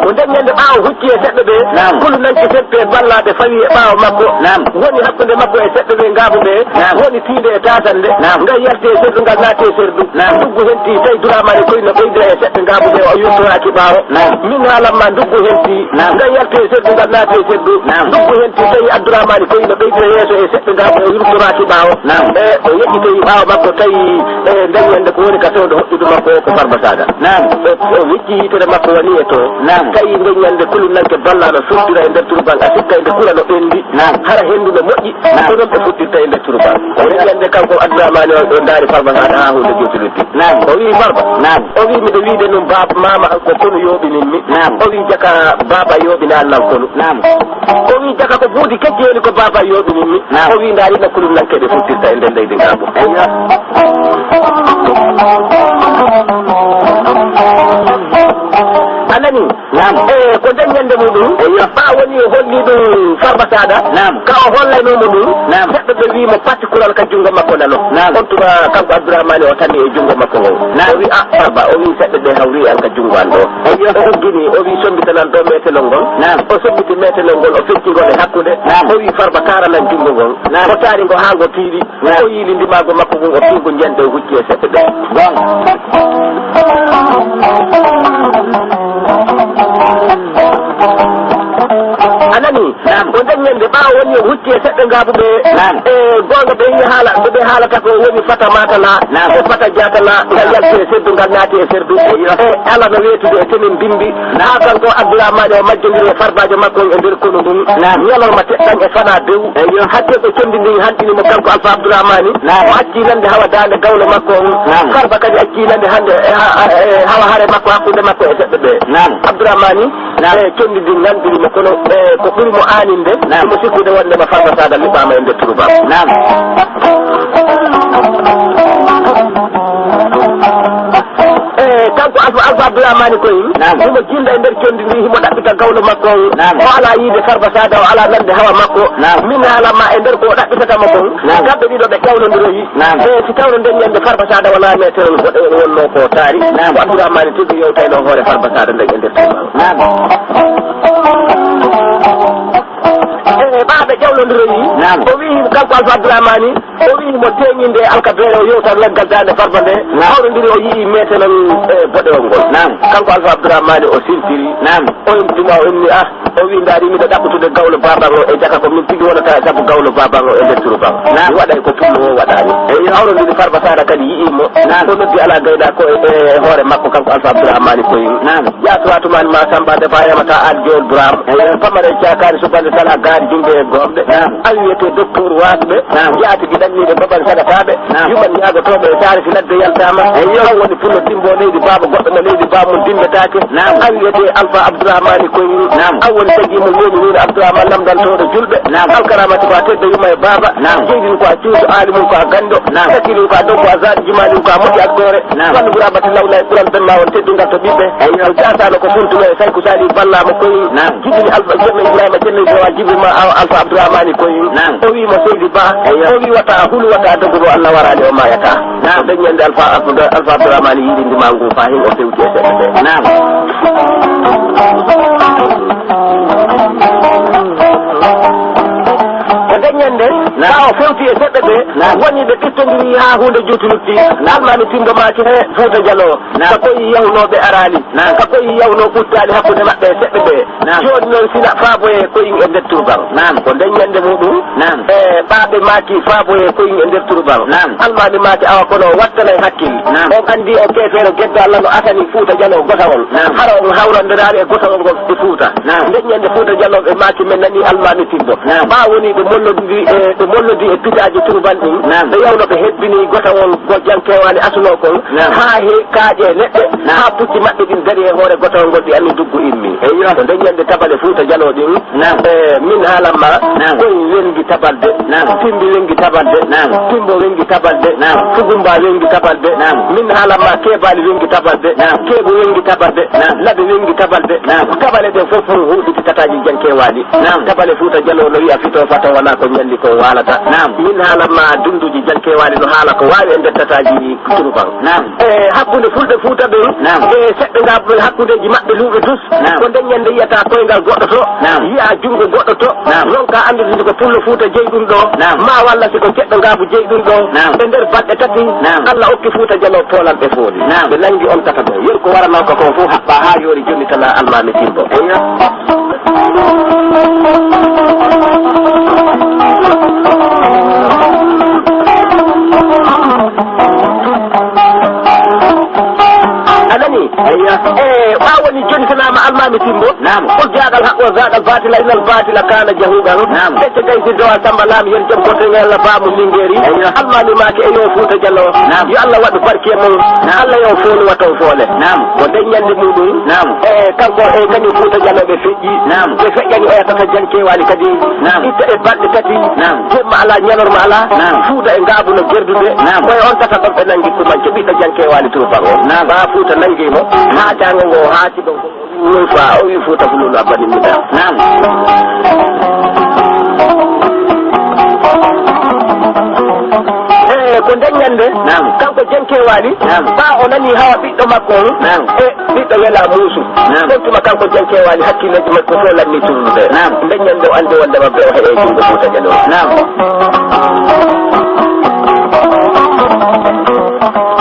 Ko nden ñande ɓaawo hucci e seɗɗa ɓe. Naam. Kulu nanki seppe ballaaɓe fawi e ɓaawo makko. Naam. Woni hakkunde makko e seɗɗa ɓe ngaabu ɓe. Naam. Woni tiinde e taatande. Naam. Ngal yalti e serdu, ngal naati e serdu. Naam. Nduggu henti tawi Duraamaani koy no ɓeydira e seɗɗa ngaabu ɓe, o yurtoraaki ɓaawo. Naam. Min haalan ma nduggu henti. Naam. Ngal yalti e serdu, ngal naati e serdu. Naam. Nduggu henti tawi Abduraamaani koy no ɓeydira yeeso e seɗɗa ngaabu, o yurtoraaki ɓaawo. Naam. E o yeƴƴitoyi ɓaawo makko tawi, e, nden ñande ko woni ka fewndo hoɗɗudu makko o ko Farba Sada. Naam. O, o wicci yitere makko woni e to. Naam. Tawi nden ñande kulu nanke balla no futtira e nder turban, a sikka e nde kula no ɓendi. Naam. Hara hendu no moƴƴi. Naam. Ko non ɓe futtirta e nder turban. O nden ñande kanko Abduraamaani o, o ndaari Farba Sada haa huunde jootiri. Naam. O wi Farba. Naam. O wi miɗo wiide nun baaba maama an ko konu yooɓinin mi. Naam. O wi jaka baaba yooɓinaan nan konu. Naam. O wi jaka ko buudi kecci woni ko baaba yooɓinin mi. Naam. O wi ndaari no kulum nan keɓe futtirta e nder leydi ngaabu. Eyyo. A nani? Naam. E ko nden ñande muɗum. Eyyo. Ɓa woni o holli ɗum Farba Sada. Naam. Ka o hollayno mo ɗum. Naam. Neɗɗo ɓe wi mo patti kural ka junngo makko nano. Naam. On tuma kanko Abdourahmane o tanni e junngo makko ngol. Naam. O wi a Farba, o wi seɗɗa ɓe hawri an ka junngo an ɗo. Eyyo. O uggini, o wi sombitanan ɗo metelol ngol. Naam. O sombiti metelol ngol, o fecci ngol e hakkunde. Naam. O wi Farba kaaranan junngo ngol. Naam. O taari ngo haa ngo tiiɗi. Naam. O yiili ndimaagu makko ngun, o fii ngu ñande o hucci e seɗɗa ɓe. Goonga. A nani? Naam. Ko nden ñande ɓaawo woni o hucci e seɗɗa ngaabu ɓe. Naam. E goonga ɓe yi haala, ko ɓe haalata ko woni fata matala. Naam. E fata jatala, ngal yalti e serdu, ngal naati e serdu. Eyyo. E ala no weetude e temin bimbi. Naam. Haa kanko Abdourahmane o majjondiri e farbaajo makko on e nder konu ndun. Naam. Ñalawma teɗɗan e fana bew. Eyyo. Hakke ɓe condi ndin hanɗini mo kanko Alfa Abdourahmane. Naam. O acci nande hawa daande gawlo makko on. Naam. Farba kadi acci nande hande e ha-, e hawa hare makko hakkunde makko e seɗɗa ɓe. Naam. Abdourahmane, naam, e condi ndin nandiri mo kono, e ko ɓuri mo aaninde, naam, himo sikkude wonde ma Farba Sada liɓɓaama e nder turubal. Naam. E kanko Ko Alfa Abdourahmani Koyel. Naam. Himo jinda e nder conndi ndi, himo ɗaɓɓita gawlo makko on. Naam. O alaa yiide Farba Sada, o alaa nande hawa makko. Naam. Min haala ma e nder ko o ɗaɓɓitata mo kon. Naam. Kamɓe ɗiɗo ɓe ƴawlondiroyi. Naam. E si tawno nden ñande Farba Sada wonaa meeterol boɗewol wonnoo ko taari. Naam. Ko Abdourahmani tigi yewtayno hoore Farba Sada nden e nder tuumaal. Naam. E, e ɓaaɓe ƴawlondiroyi. Naam. O wi'i kanko Alfa Abdourahmani, o wi'i mo teeŋinde alkabeere o yewtan leggal daande Farba nde. Naam. Hawrondiri o yi'i meetelol, e, boɗewol ngol. Naam. Kanko Alfa Abdourahmani o siltiri. Naam. O tuma o inni, ah, o wi'i, ndaari miɗo ɗaɓɓutude gawlo baaban o e jaka ko min tigi wonata sabu gawlo baaban o e nder turu ban. Naam. Mi waɗay ko pullo o waɗaani. Eyo. Hawrondiri Farba Sada kadi yi'i mo. Naam. O noddi alaa gaynaako e, e hoore makko kanko Alfa Abdourahmani Koyel. Naam. Yaa Suwatu Maani Maa Samba nde faa yamata Aali Jowol Buraam. Eyo. Pamare caakaari subannde tala gaari jumɓe e goomɗe. Naam. Awi wiyetee Doktoor Waasɓe. Naam. Jaatigi ɗanniiɓe baban sagataaɓe. Naam. Yuman ñaagotooɓe e saare si ladde yaltaama. Eyo. An woni pullo dimbo leydi baaba goɗɗo mo leydi baamum dimbetaake. Naam. An wiyetee Alfa Abdourahmani Koyel. Naam. An woni tagi mo yoni woni Abdourahmane lamdantooɗo julɓe. Naam. Alkaramati ko a teddo yuma e baaba. Naam. Jeyɗin ko a cuuɗo aali mum ko a ganndo. Naam. Sakkirin ko a doggo a zaaɗi jumaaɗin ko a moƴƴi aktoore. Naam. Fallu burabati lawla e ɓural ben ma on teddungal to ɓiɓɓe. Eyyo. O jaatano ko funtuno e Sayku Sali ballaama koye. Naam. Jiɗini Alfa Ceerno Ibrahima Ceerno Ibrahima jibrima aw Alfa Abdourahmani koye. Naam. O wi mo seydi ba. Eyyo. O wi wata a hulu wata a dogu mo Allah warani o mayata. Naam. Ko dañi ande Alfa Abdou- Alfa Abdourahmani yiɗindi ma ngu fahin o fewti e seɗɗa ɓe. Naam. Ko dañi ande. Naam. Ɓaawo fewti e seɗɗa ɓe. Naam. Woni ɓe ɓittondiri haa huunde juuti lutti. Naam. Almaami Timbo maaki he Fuuta Jaloo. Naam. Ka koyi yawnooɓe araali. Naam. Ka koyi yawnoo ɓuttaali hakkunde maɓɓe e seɓɓe ɓe. Naam. Jooni noon sina faaboye koyin e nder turban. Naam. Ko nden ñande muɗum. Naam. E ɓaaɓe maaki faaboye koyin e nder turban. Naam. Almaami maaki awa kono o wattanay hakkil. Naam. On anndi o keefeero geddo Allah no asani Fuuta Jaloo gotawol. Naam. Hara on hawrandiraali e gotawol ngol e Fuuta. Naam. Nden ñande Fuuta Jaloo ɓe maaki men nani Almaami Timbo. Naam. Ɓaa woni ɓe mollodi e, ɓe mollodi e pitaaji turban ɗin. Naam. Ɓe yawno ɓe hebbini gotawol go jankewaali asunoo kon. Naam. Haa he kaaƴe leɗɗe. Naam. Haa pucci maɓɓe ɗin dari e hoore gotawol ngol ɗi anni duggu immi. Eyyo. Ko nden ñande tabale Fuuta Jaloo ɗin. Naam. E, min haalan ma. Naam. Koy wengi tabalde. Naam. Timbi wengi tabalde. Naam. Timbo wengi tabalde. Naam. Fugumba wengi tabalde. Naam. Min haalan ma keebaali wengi tabalde. Naam. Keebu wengi tabalde. Naam. Labe wengi tabalde. Naam. Tabale ɗen fof fof huuɗiti tataaji jankewaali. Naam. Tabale Fuuta Jaloo no wi'a fito fato wonaa ko ñalli ko waalata. Naam. Min haalan ma dunduji jankewaali no haala ko waawi e nder tataaji turban. Naam. E hakkunde fulɓe Fuuta ɓen. Naam. E seɓɓe nga hakkundeji maɓɓe luuɓe dus. Naam. Ko nden ñande yiyata koyngal goɗɗo to. Naam. Yi'a junngo goɗɗo to. Naam. Non ka anndude ko pullo Fuuta jeyi ɗum ɗo. Naam. Ma walla si ko ceɗɗo ngaabu jeyi ɗum ɗo. Naam. E nder balɗe tati. Naam. Allah okki Fuuta Jaloo poolan ɓe fooli. Naam. Ɓe nanngi on tata ɗo. Yeru ko waranoo ko kon fof haɓɓa haa yoori jooni tana Almaami Timbo. Eyyo. A nani? Eyyo. E, ɓaawo ni jontinaama Almaami Timbo. Naam. Qul jaagal haqqo, zaagal baatila, innal baatila kaana jahuuqan. Naam. Fecce gay si dowa Samba Laam, yen jom koto ngel la baamu Lingeeri. Eyyo. Almaami maaki e yo Fuuta Jaloo. Naam. Yo Allah waɗu barke mum. Naam. Allah yo foonu wato foole. Naam. Ko nden ñande muɗum. Naam. E, kanko e kañum Fuuta Jaloo ɓe feƴƴi. Naam. Ɓe feƴƴani oya tata jankewaali kadi. Naam. Itta e balɗe tati. Naam. Jemma alaa, ñalorma alaa. Naam. Fuuta e ngaabu no gerdude. Naam. Koye on tata ɗon ɓe nanngi kumanke ɓiɗɗo jankewaali Tuuba on. Naam. Ɓaa Fuuta nanngi mo. Haa jaango ngo, haa tiɗo ngo. Woy fa, o wi Fuuta Fululu abbani mi da. Naam. Eh, ko nden ñande. Naam. Kanko jankewaali. Naam. Ɓaa o nani hawa ɓiɗɗo makko on. Naam. E ɓiɗɗo wela muusu. Naam. On tuma kanko jankewaali hakkileeji makko fof lanni tullude. Naam. Nden ñande o anndi wonde mabbe o heɓe junngo Fuuta Jaloo. Naam.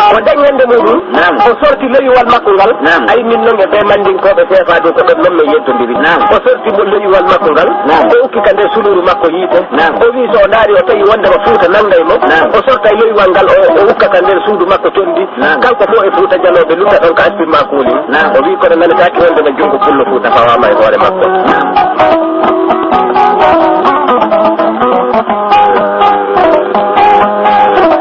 Ko nden ñande muɗum. Naam. O sorti leyuwal makko ngal. Naam. Ay min non e ɓe Mandinkooɓe seefa dow ko ɗon non min yeddondiri. Naam. O sorti mo leyuwal makko ngal. Naam. O ukki ka nder suluuru makko yiite. Naam. O wi so o ndaari o tawi wondema Fuuta nanngay mo. Naam. O sortay leyuwal ngal o, o ukka ka nder suudu makko condi. Naam. Kanko fof e Fuuta Jaloo ɓe lutta ɗon ka Aspin Makuli. Naam. O wi kono nanetaake wondema junngo pullo Fuuta fawaama e hoore makko. Naam.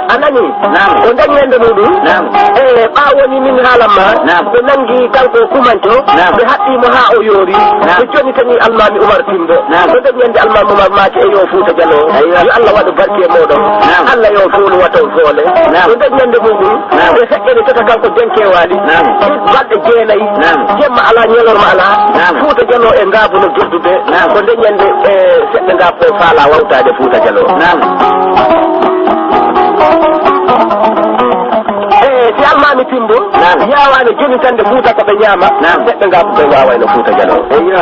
A nani? Naam. Ko nden ñande muɗum. Naam. E ɓaawo ni min haalan ma. Naam. Ɓe nangi kanko Kumanto. Naam. Ɓe haɓɓi mo haa o yoori. Naam. Ɓe jonnitani Almaami Umar Timbo. Naam. Ko nden ñande Almaami Umar maaki e yo Fuuta Jaloo. Aywa. Yo Allah waɗu barke e mooɗon. Naam. Allah yo foolu waton foole. Naam. Ko nden ñande muɗum. Naam. Ɓe feƴƴani tata kanko Jankewaali. Naam. Balɗe jeenayi. Naam. Jemma alaa, ñalorma alaa. Naam. Fuuta Jaloo e Ngaabu no geddude. Naam. Ko nden ñande, e, seɓɓe Ngaabu ɓe faala wawtaade Fuuta Jaloo. Naam. E, si Almaami Timbo. Naam. Yaawaani jonitande Fuuta ko ɓe ñaama. Naam. Seɓɓe Ngaabu ɓe waawayno Fuuta Jaloo. Eyyo.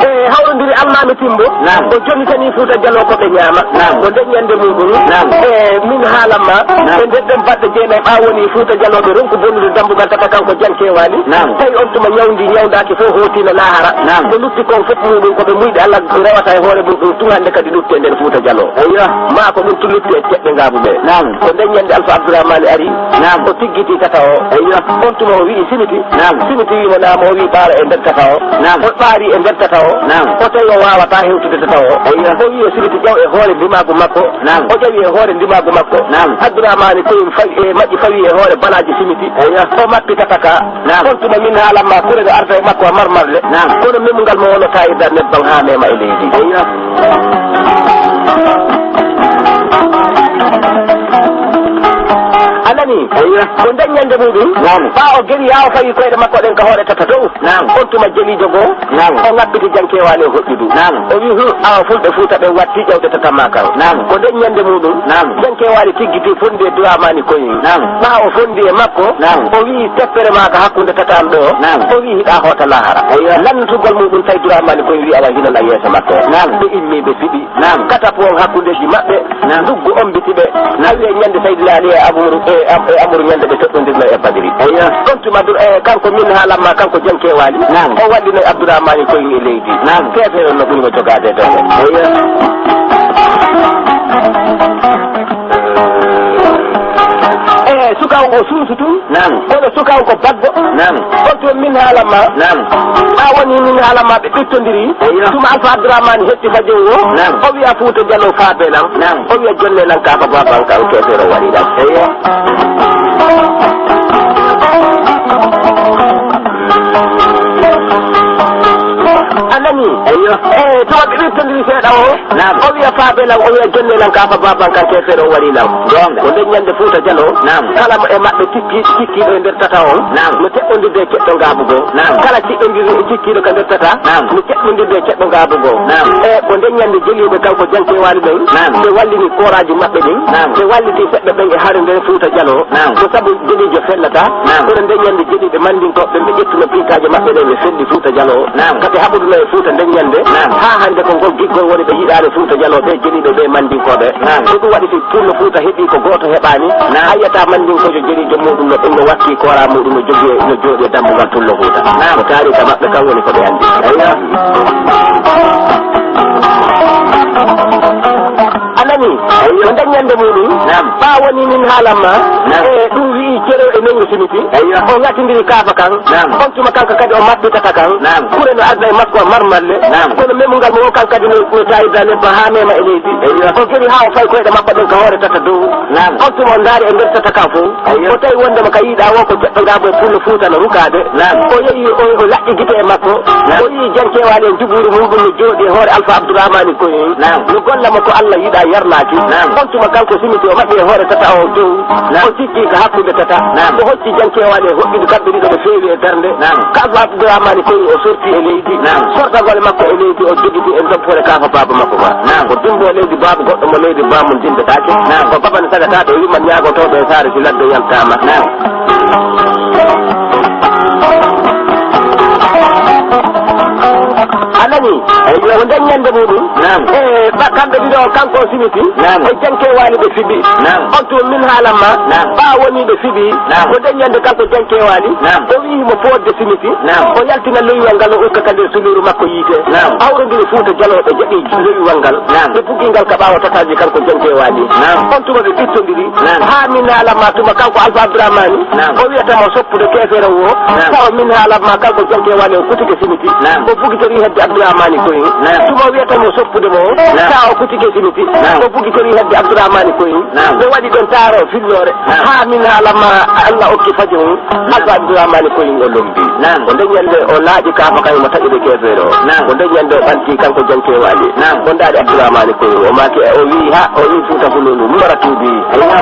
E hawrondiri Almaami Timbo. Naam. O jonnitanii Fuuta Jaloo ko ɓe ñaama. Naam. Ko nden ñande muɗum. Naam. E min haalan ma. Naam. E nder ɗen balɗe jeenayi ɓaawo woni Fuuta Jaloo ɓe ronku bonnude dambugal tata kanko Jankewaali. Naam. Tawi on tuma ñawndi ñawndaaki fof hootiino laahara. Naam. Ko lutti kon fof muɗum ko ɓe muyɗe Allah rewata e hoore mum ɗum tun hannde kadi lutti e nder Fuuta Jaloo. Eyyo. Maa ko ɗum tun lutti e seɓɓe Ngaabu ɓe. Naam. Ko nden ñande Alfa Abdourahmane ari. Naam. O tiggiti tata o. Eyyo. On tuma o wi'i Simiti. Naam. Simiti wi'i mo naam, o wi'i ɓaara e nder tata o. Naam. O ɓaari e nder tata o. Naam. O tawi o waawataa hewtude tata o. Eyyo. O wi'i o Simiti ƴaw e hoore ndimaagu makko. Naam. O ƴawi e hoore ndimaagu makko. Naam. Abdourahmane Koyum fawi e maƴƴi fawi e hoore balaaji Simiti. Eyyo. O mappi tata ka. Naam. On tuma min haalan ma kure no arda e makko a marmarle. Naam. Kono memungal mo wonno taayirda nebban haa mema e leydi. Eyyo. A nani? Eyyo. Ko nden ñande muɗum. Naam. Ɓaa o geri yaa o fawi koyɗe makko ɗen ka hoore tata dow. Naam. On tuma jeliijo goo. Naam. O ŋabbiti Jankewaali e hoƴƴudu. Naam. O wi'i, "Hum, awa fulɓe Fuuta ɓen watti ƴawde tata ma kan." Naam. Ko nden ñande muɗum. Naam. Jankewaali tiggiti fondi e Duraamaani Koyum. Naam. Ɓaa o fondi e makko. Naam. O wi'i, "Teppere ma ka hakkunde tata an ɗoo." Naam. O wi'i, "Hiɗa hoota laahara." Eyyo. Lannutugol muɗum tawi Duraamaani Koyum wi'i, "Awa hinon a yeeso makko." Naam. Ɓe immi ɓe fiɓi. Naam. Katapu on hakkundeeji maɓɓe. Naam. Nduggu ombiti ɓe. Naam. Tawi e ñande Saydina Ali e Abuuru, e Am-, e Amuru ñande ɓe toɗɗondirno e Badiri. Eyyo. On tuma dur-, e, kanko min haalan ma kanko Jankewaali. Naam. O wallino e Abdourahmane Koyum e leydi. Naam. Keefeero no ɓuri mo jogaade doole. Eyyo. E, suka on o suusu tun. Naam. Kono suka on ko baggo. Naam. On tuma min haalan ma. Naam. Ɓaa woni min haalan ma ɓe ɓittondiri. Eyyo. Tuma Alfa Abdourahmane hetti fajowo o. Naam. O wi'a Fuuta Jaloo faabe lan. Naam. O wi'a jonne lan kaafa baaban kan keefeero waɗi lan. Eyyo. A nani? Eyyo. E, tuma ɓe ɓittondiri seeɗa o. Naam. O wi'a faabe lan, o wi'a jonne lan kaafa baaban kan keefeero waɗi lan. Goonga. Ko nden ñande Fuuta Jaloo. Naam. Kala mo e maɓɓe tikki-, tikkiiɗo e nder tata on. Naam. No teɓɓondirde e keɗɗo Ngaabu goo. Naam. Kala tiɗɗondirɗo e tikkiiɗo ka nder tata. Naam. No teɓɓondirde e keɗɗo Ngaabu goo. Naam. E ko nden ñande jeliiɓe kanko Jankewaali ɓen. Naam. Ɓe wallini kooraaji maɓɓe ɗin. Naam. Ɓe walliti seɓɓe ɓen e hare nden Fuuta Jaloo. Naam. Ko sabu jeliijo fellata. Naam. Kono nden ñande jeliiɓe Mandinko ɓen ɓe ƴettino pinkaaji maɓɓe ɗen ɓe felli Fuuta Jaloo. Naam. Ka ɓe haɓuduno e Fuuta nden ñande. Naam. Haa hannde ko ngol giggol woni ɓe yiɗaade Fuuta Jaloo ɓe jeliiɓe ɓe Mandinko. Naam. Ko ɗum waɗi si pullo Fuuta heɓi ko gooto heɓaani, naam, a yiyata Mandinkoojo jeliijo muuɗum no ɗum no wakki koora muuɗum no jogii no jooɗi e dambugal pullo Fuuta. Naam. Ko taariika maɓɓe kan woni ko ɓe anndi. Eyyo. A nani? Eyyo. Ko nden ñande muuɗum? Naam. Ɓaa woni min haalan ma. Naam. E ɗum wi'i Cero e Nongo Simiti. Eyyo. O ŋattindiri kaafa kan. Naam. On tuma kanko kadi o maɓɓitata kan. Naam. Kure no arda e makko marmalle. Naam. Kono memungal mo o kan kadi no, no taayirda nebban haa mema e leydi. Eyyo. O geri haa o fayi koyɗe makko ɗen ka hoore tata dow. Naam. On tuma o ndaari e nder tata kan fow. Eyyo. O tawi wondema ka yiɗaa woo ko keɗɗo Ngaabu e pullo Fuuta no rukaade. Naam. O yehi o, o laɓɓi gite e makko. Naam. O yi'i Jankewaali e njuɓɓudi muuɗum no jooɗi e hoore Alfa Abdurahmaani Koyun. Naam. No golla mo ko Alla yiɗaa yarnaaki. Naam. On tuma kanko Simiti o maɓɓi e hoore tata o dow. Naam. O tikki ka hakkunde tata. Naam. O hocci Jankewaali e hoɗɗude kamɓe ɗiɗo ɓe feewi e darnde. Naam. Ka Alfa Abdurahmaani Koyun o sorti e leydi. Naam. Sortagol makko e leydi o jogiti e ndompoore kaafa baaba makko ka. Naam. Ko dumbo leydi baaba goɗɗo mo leydi baamum dindataake. Naam. Ko baban sagataake o yumma ñaagotooɗo e saare si ladde yaltaama. Naam. A nani? Eyyo. Ko nden ñande muuɗum? Naam. E, ba, kamɓe ɗiɗo, kanko o Simiti. Naam. E Jankewaali ɓe fiɓi. Naam. On tuma min haalan ma. Naam. Ɓaa woni ɓe fiɓi. Naam. Ko nden ñande kanko Jankewaali. Naam. O wi'i mo foodde Simiti. Naam. O yaltina lowiwal ngal o ukka ka nder suluuru makko yiite. Naam. Hawrondiri Fuuta Jaloo ɓe jaɓi lowiwal ngal. Naam. Ɓe bugi ngal ka ɓaawo tataaji kanko Jankewaali. Naam. On tuma ɓe ɓittondiri. Naam. Haa min haalan ma tuma kanko Alfa Abdurahmaani. Naam. O wi'ata mo soppude keefeero woo. Naam. Tawa min haalan ma kanko Jankewaali o kutike Simiti. Naam. O bugitori hedde Abdurahmaani. Abdourahmani Koyin. Naam. Tuma wiyata mo soppude mo. Naam. Taa o kuti ke simiti. Naam. O bugi tori hedde Abdourahmani Koyin. Naam. Ɓe waɗi ɗon taaro filloore. Naam. Haa min haalamma Allah okki fajo mum. Naam. Alfa Abdourahmani Koyin o lombi. Naam. Ko nden ñande o laaƴi kaafa kay mo taƴude keefeero. Naam. Ko nden ñande o ɓanti kanko Jankewaali. Naam. O ndaari Abdourahmani Koyin. O maaki o wii ha o wii Fuuta Fulundu. Mbara tuubi. Aywa.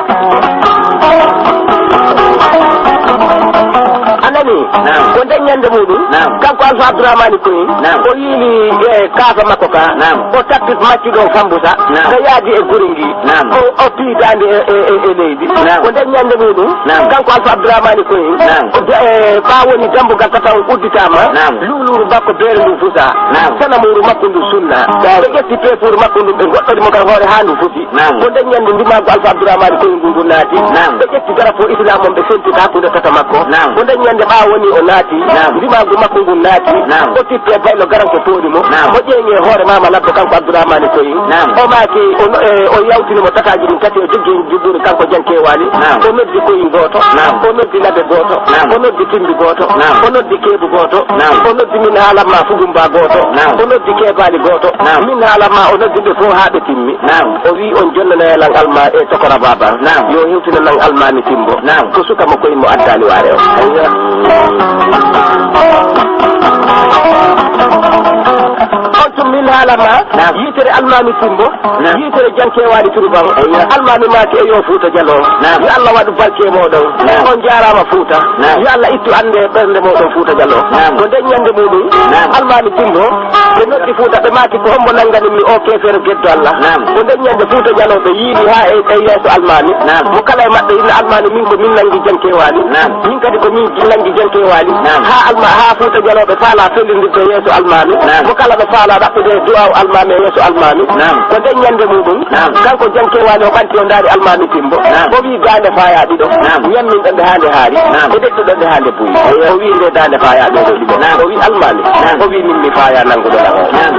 A nani? Naam. Ko nden ñande muɗum. Naam. Kanko Alfa Abdourahmani Koyin. Naam. O yiili, eh, kaafa makko ka. Naam. O tappi maccuɗo o Fambusa. Naam. Ka yaadi e gure ngi. Naam. O, o piidaande e, e, e, e leydi. Naam. Ko nden ñande muɗum. Naam. Kanko Alfa Abdourahmani Koyin. Naam. O da-, eh, ɓaawo ni dambugal tata on udditaama. Naam. Luuluuru makko beere ndu fusa. Naam. Sanamuuru makko ndu sunna. Naam. Ɓe ƴetti peefuuru makko ndu ɓe goɗɗori mo kan hoore haa ndu fusi. Naam. Ko nden ñande ndimaagu Alfa Abdourahmani Koyin ngu ngu naati. Naam. Ɓe ƴetti darapoo Islam on ɓe senti ka hakkunde tata makko. Naam. Ko nden ñande ɓaawo ni o naati. Naam. Ndimaagu makko ngun naati. Naam. O tippe baylo garan ko poori mo. Naam. O ƴeeŋi e hoore Maama Labbo kanko Abdourahmani Koyin. Naam. O maaki o no-, e, o yawtini mo tataaji ɗin tati o joggi jubburi kanko Jankewaali. Naam. O noddi Koyin gooto. Naam. O noddi Labe gooto. Naam. O noddi Timbi gooto. Naam. O noddi Keebu gooto. Naam. O noddi Min Haalamma Fugumba gooto. Naam. O noddi Keebaali gooto. Naam. Min Haalamma o noddi ɓe fof haa ɓe timmi. Naam. O wi on jonnanoya lan Alma e Tokora Babar. Naam. Yo hewtinanan Almaami Timbo. Naam. Ko suka mo Koyin mo addaani waare o. Aywa. On tun Min Haalamma. Naam. Yitere Almaami Timbo. Naam. Yitere Jankewaali Turban. Aywa. Almaami maaki e yo Fuuta Jaloo. Naam. Yo Allah waɗu barke e mooɗon. Naam. On jaaraama Fuuta. Naam. Yo Allah ittu annde e ɓernde mooɗon Fuuta Jaloo. Naam. Ko nden ñande muɗum. Naam. Almaami Timbo. Ɓe noddi Fuuta, ɓe maaki ko hombo nannganin mi o keefeero geddo Allah. Naam. Ko nden ñande Fuuta Jaloo ɓe yiili haa e, e yeeso Almaami. Naam. Mo kala e maɓɓe inna Almaami min ko min nanngi Jankewaali. Naam. Min kadi ko min nanngi Jankewaali. Naam. Haa Alma-, haa Fuuta Jaloo ɓe faala fellindirde yeeso Almaami. Naam. Mo kala ɓe faala ɗaɓɓude du'aaw Almaami e yeeso Almaami. Naam. Ko nden ñande muɗum. Naam. Kanko Jankewaali o ɓanti o ndaari Almaami Timbo. Naam. O wi daande faaya ɗiɗo. Naam. Ñammin ɗo nde haa nde haari. Naam. E ɗetto ɗo nde haa nde buyi. Aywa. O wi nde daande faaya ɗo ɗo ɗiɗo. Naam. O wi Almaami. Naam. O wi min mi faaya nannguɗo lan o. Naam.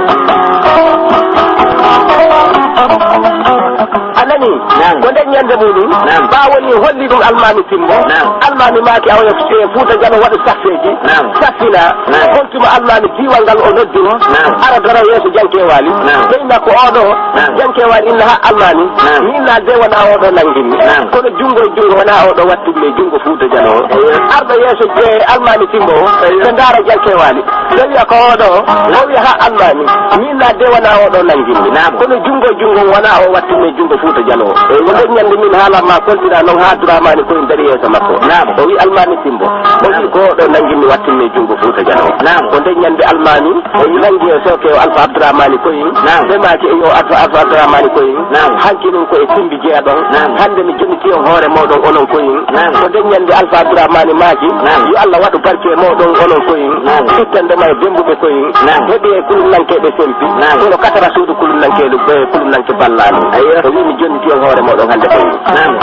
A nani? Naam. Ko nden ñande muɗum. Naam. Ɓaawo ni holli ɗum Almaami Timbo. Naam. Almaami maaki awa yo Fuuta Jaloo waɗu saffeeji. Naam. Saffina. Naam. On tuma Almaami diiwal ngal o noddi mo. Naam. Ara daro yeeso Jankewaali. Naam. Ɓe inna ko oo ɗo. Naam. Jankewaali inna ha Almaami. Naam. Min na de wona oo ɗo nanngin mi. Naam. Kono junngo e junngo wona oo ɗo wattin mi e junngo Fuuta Jaloo. Aywa. Arɗo yeeso, eh, Almaami Timbo o. Aywa. Ɓe ndaara Jankewaali. Ɓe wiya ko oo ɗo. Naam. O wiya ha Almaami. Min na de wona oo ɗo nanngin mi. Naam. Kono junngo e junngo wona o wattin mi e junngo Fuuta Jaloo. Aywa. Ko nden ñande Min Haalamma koltira non ha Dramani Koyin dari yeeso makko. Naam. O wi Almaami Timbo. O wi ko oo ɗo nanngin mi wattin mi e junngo Fuuta Jaloo. Naam. Ko nden ñande Almaami. O wi nanngi e sooke o Alfa Abdourahmani Koyin. Naam. Ɓe maaki e yo Alfa, Alfa Abdourahmani Koyin. Naam. Hanki nun ko e timbi jeeɗon. Naam. Hannde mi jonniti on hoore mooɗon onon Koyin. Naam. Ko nden ñande Alfa Abdourahmani maaki. Naam. Yo Allah waɗu barke e mooɗon onon Koyin. Naam. Ittande ma e dembuɓe Koyin. Naam. Heɓi e kulunnankeeɓe sempi. Naam. Kono katara suudu kulunnankeeɓe, ɓe kulunnanke ballaani. Aywa. O wi mi jonniti on hoore mooɗon hannde Koyin. Naam.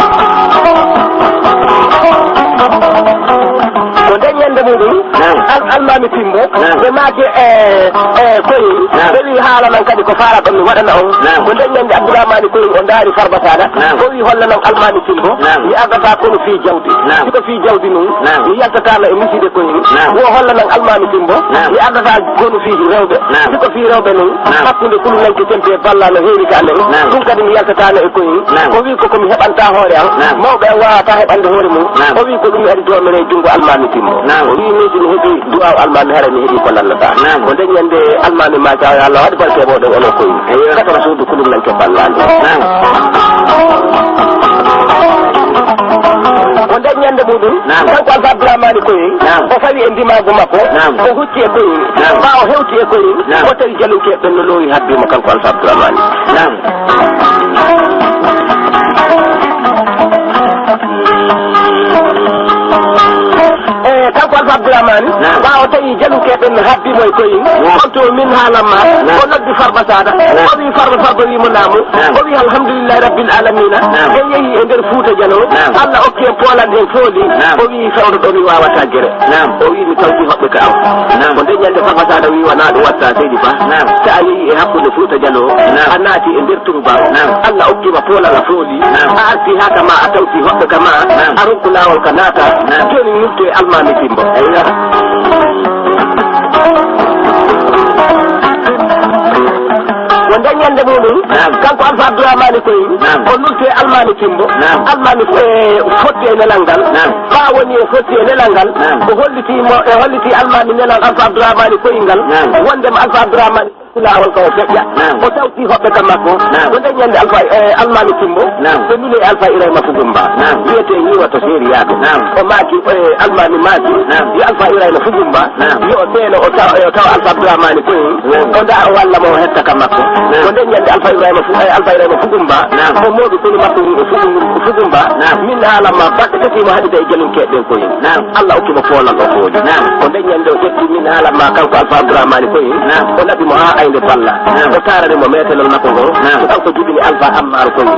Ko nden ñande muɗum, naam, al-, Almaami Timbo, naam, ɓe maaki e, e Koyin, naam, ɓe wi haala nan kadi ko faalaɗon mi waɗana on. Naam. Ko nden ñande Abdourahmani Koyin o ndaari Farba Sada, naam, o wi holla nan Almaami Timbo, naam, mi ardata kono fii jawdi. Naam. Si ko fii jawdi nun, naam, mi yaltataano e misiide Koyin. Naam. Wo holla nan Almaami Timbo, naam, mi ardata kono fii rewɓe. Naam. Si ko fii rewɓe nun, naam, hakkunde kulunanke tempe balla no heewi ka amen. Naam. Ɗum kadi mi yaltataano e Koyin. Naam. O wi ko ko mi heɓanta hoore am. Naam. Mawɓe am waawata heɓande hoore mum. Naam. O wi ko ɗum mi ari doomere e junngo Almaami Timbo. Naam. O wi min si mi heɓi duwaaw Almaami hara mi heɓi ko lallata. Naam. Ko nden ñande Almaami maaki yo Allah waɗ barke e mooɗon onon Koyin. Eyyo. Katara suudu kulunanke ballaande. Naam. Ko nden ñande muɗum, naam, kanko Alfa Abdourahmani Koyin, naam, o fawi e ndimaagu makko, naam, o hucci e Koyin, naam, ɓaawo hewti e Koyin, naam, o tawi jalunkeeɓe ɓen no loowi habbi mo kanko Alfa Abdourahmani. Naam. E, kanko Alfa Abdourahmani, naam, ɓaawo tawi jalunkeeɓe ɓen no habbi mo e Koyin, naam, on to min haalamma, naam, o noddi Farba Sada, naam, o wi Farba, Farba wi mo naamu, naam, o wi alhamdulillahi rabbil alamina, naam, en yehi e nder Fuuta Jaloo, naam, Allah okki en poolan en fooli, naam, o wi fewndo ɗo mi waawata gere. Naam. O wi mi tawti hoɓɓe ka am. Naam. Ko nden ñande Farba Sada wi wona ɗum watta seydi ba. Naam. Sa a yehi e hakkunde Fuuta Jaloo, naam, a naati e nder Turba. Naam. Allah okki ma poolal a fooli. Naam. A arti haa ka ma a tawti hoɓɓe ka ma. Naam. A rokku laawol ka naata. Naam. Jooni nultu e Almaami Timbo. Eyyo. Ende muɗum, naam, kanko Alfa Abdourahmane Koyi, naam, o nulti e Almaami Kimbo. Naam. Almaami, eh, fotti e nelal ngal. Naam. Ɓaawo ni o fotti e nelal ngal. Naam. O holliti mo, e holliti Almaami nelal Alfa Abdourahmane Koyi ngal. Naam. Wondema Alfa Abdourahmane laawol ko o feƴƴa. Naam. O tawti hoɓɓe kam makko. Naam. Ko nden ñande Alfa, eh, Almaami Kimbo. Naam. Ɓe nuli e Alfa Ibrahima Fugumba. Naam. Wiyete Yiwa to Seeriyaaɓe. Naam. O maaki, eh, Almaami maaki. Naam. Yo Alfa Ibrahima Fugumba. Naam. Yo o teeno o taw, o tawa Alfa Abdourahmane Koyi. Naam. O nda o walla mo o hetta kam makko. Naam. Ko nden ñande Alfa Ibrahima Fu-, eh, Alfa Ibrahima Fugumba. Naam. O mooɓi koni makko Fu-, Fugumba. Naam. Min haalan ma baɗɗe tati mo haɗida e gelum keɓɓen Koyi. Naam. Allah okki mo poolal o fooji. Naam. Ko nden ñande o ƴetti min haalan ma kanko Alfa Abdourahmane Koyi. Naam. O naɓi mo haa aynde Balla. Naam. O taarani mo meetelol makko ngol. Naam. Ko kanko jibini Alfa Ammaaru Koyi.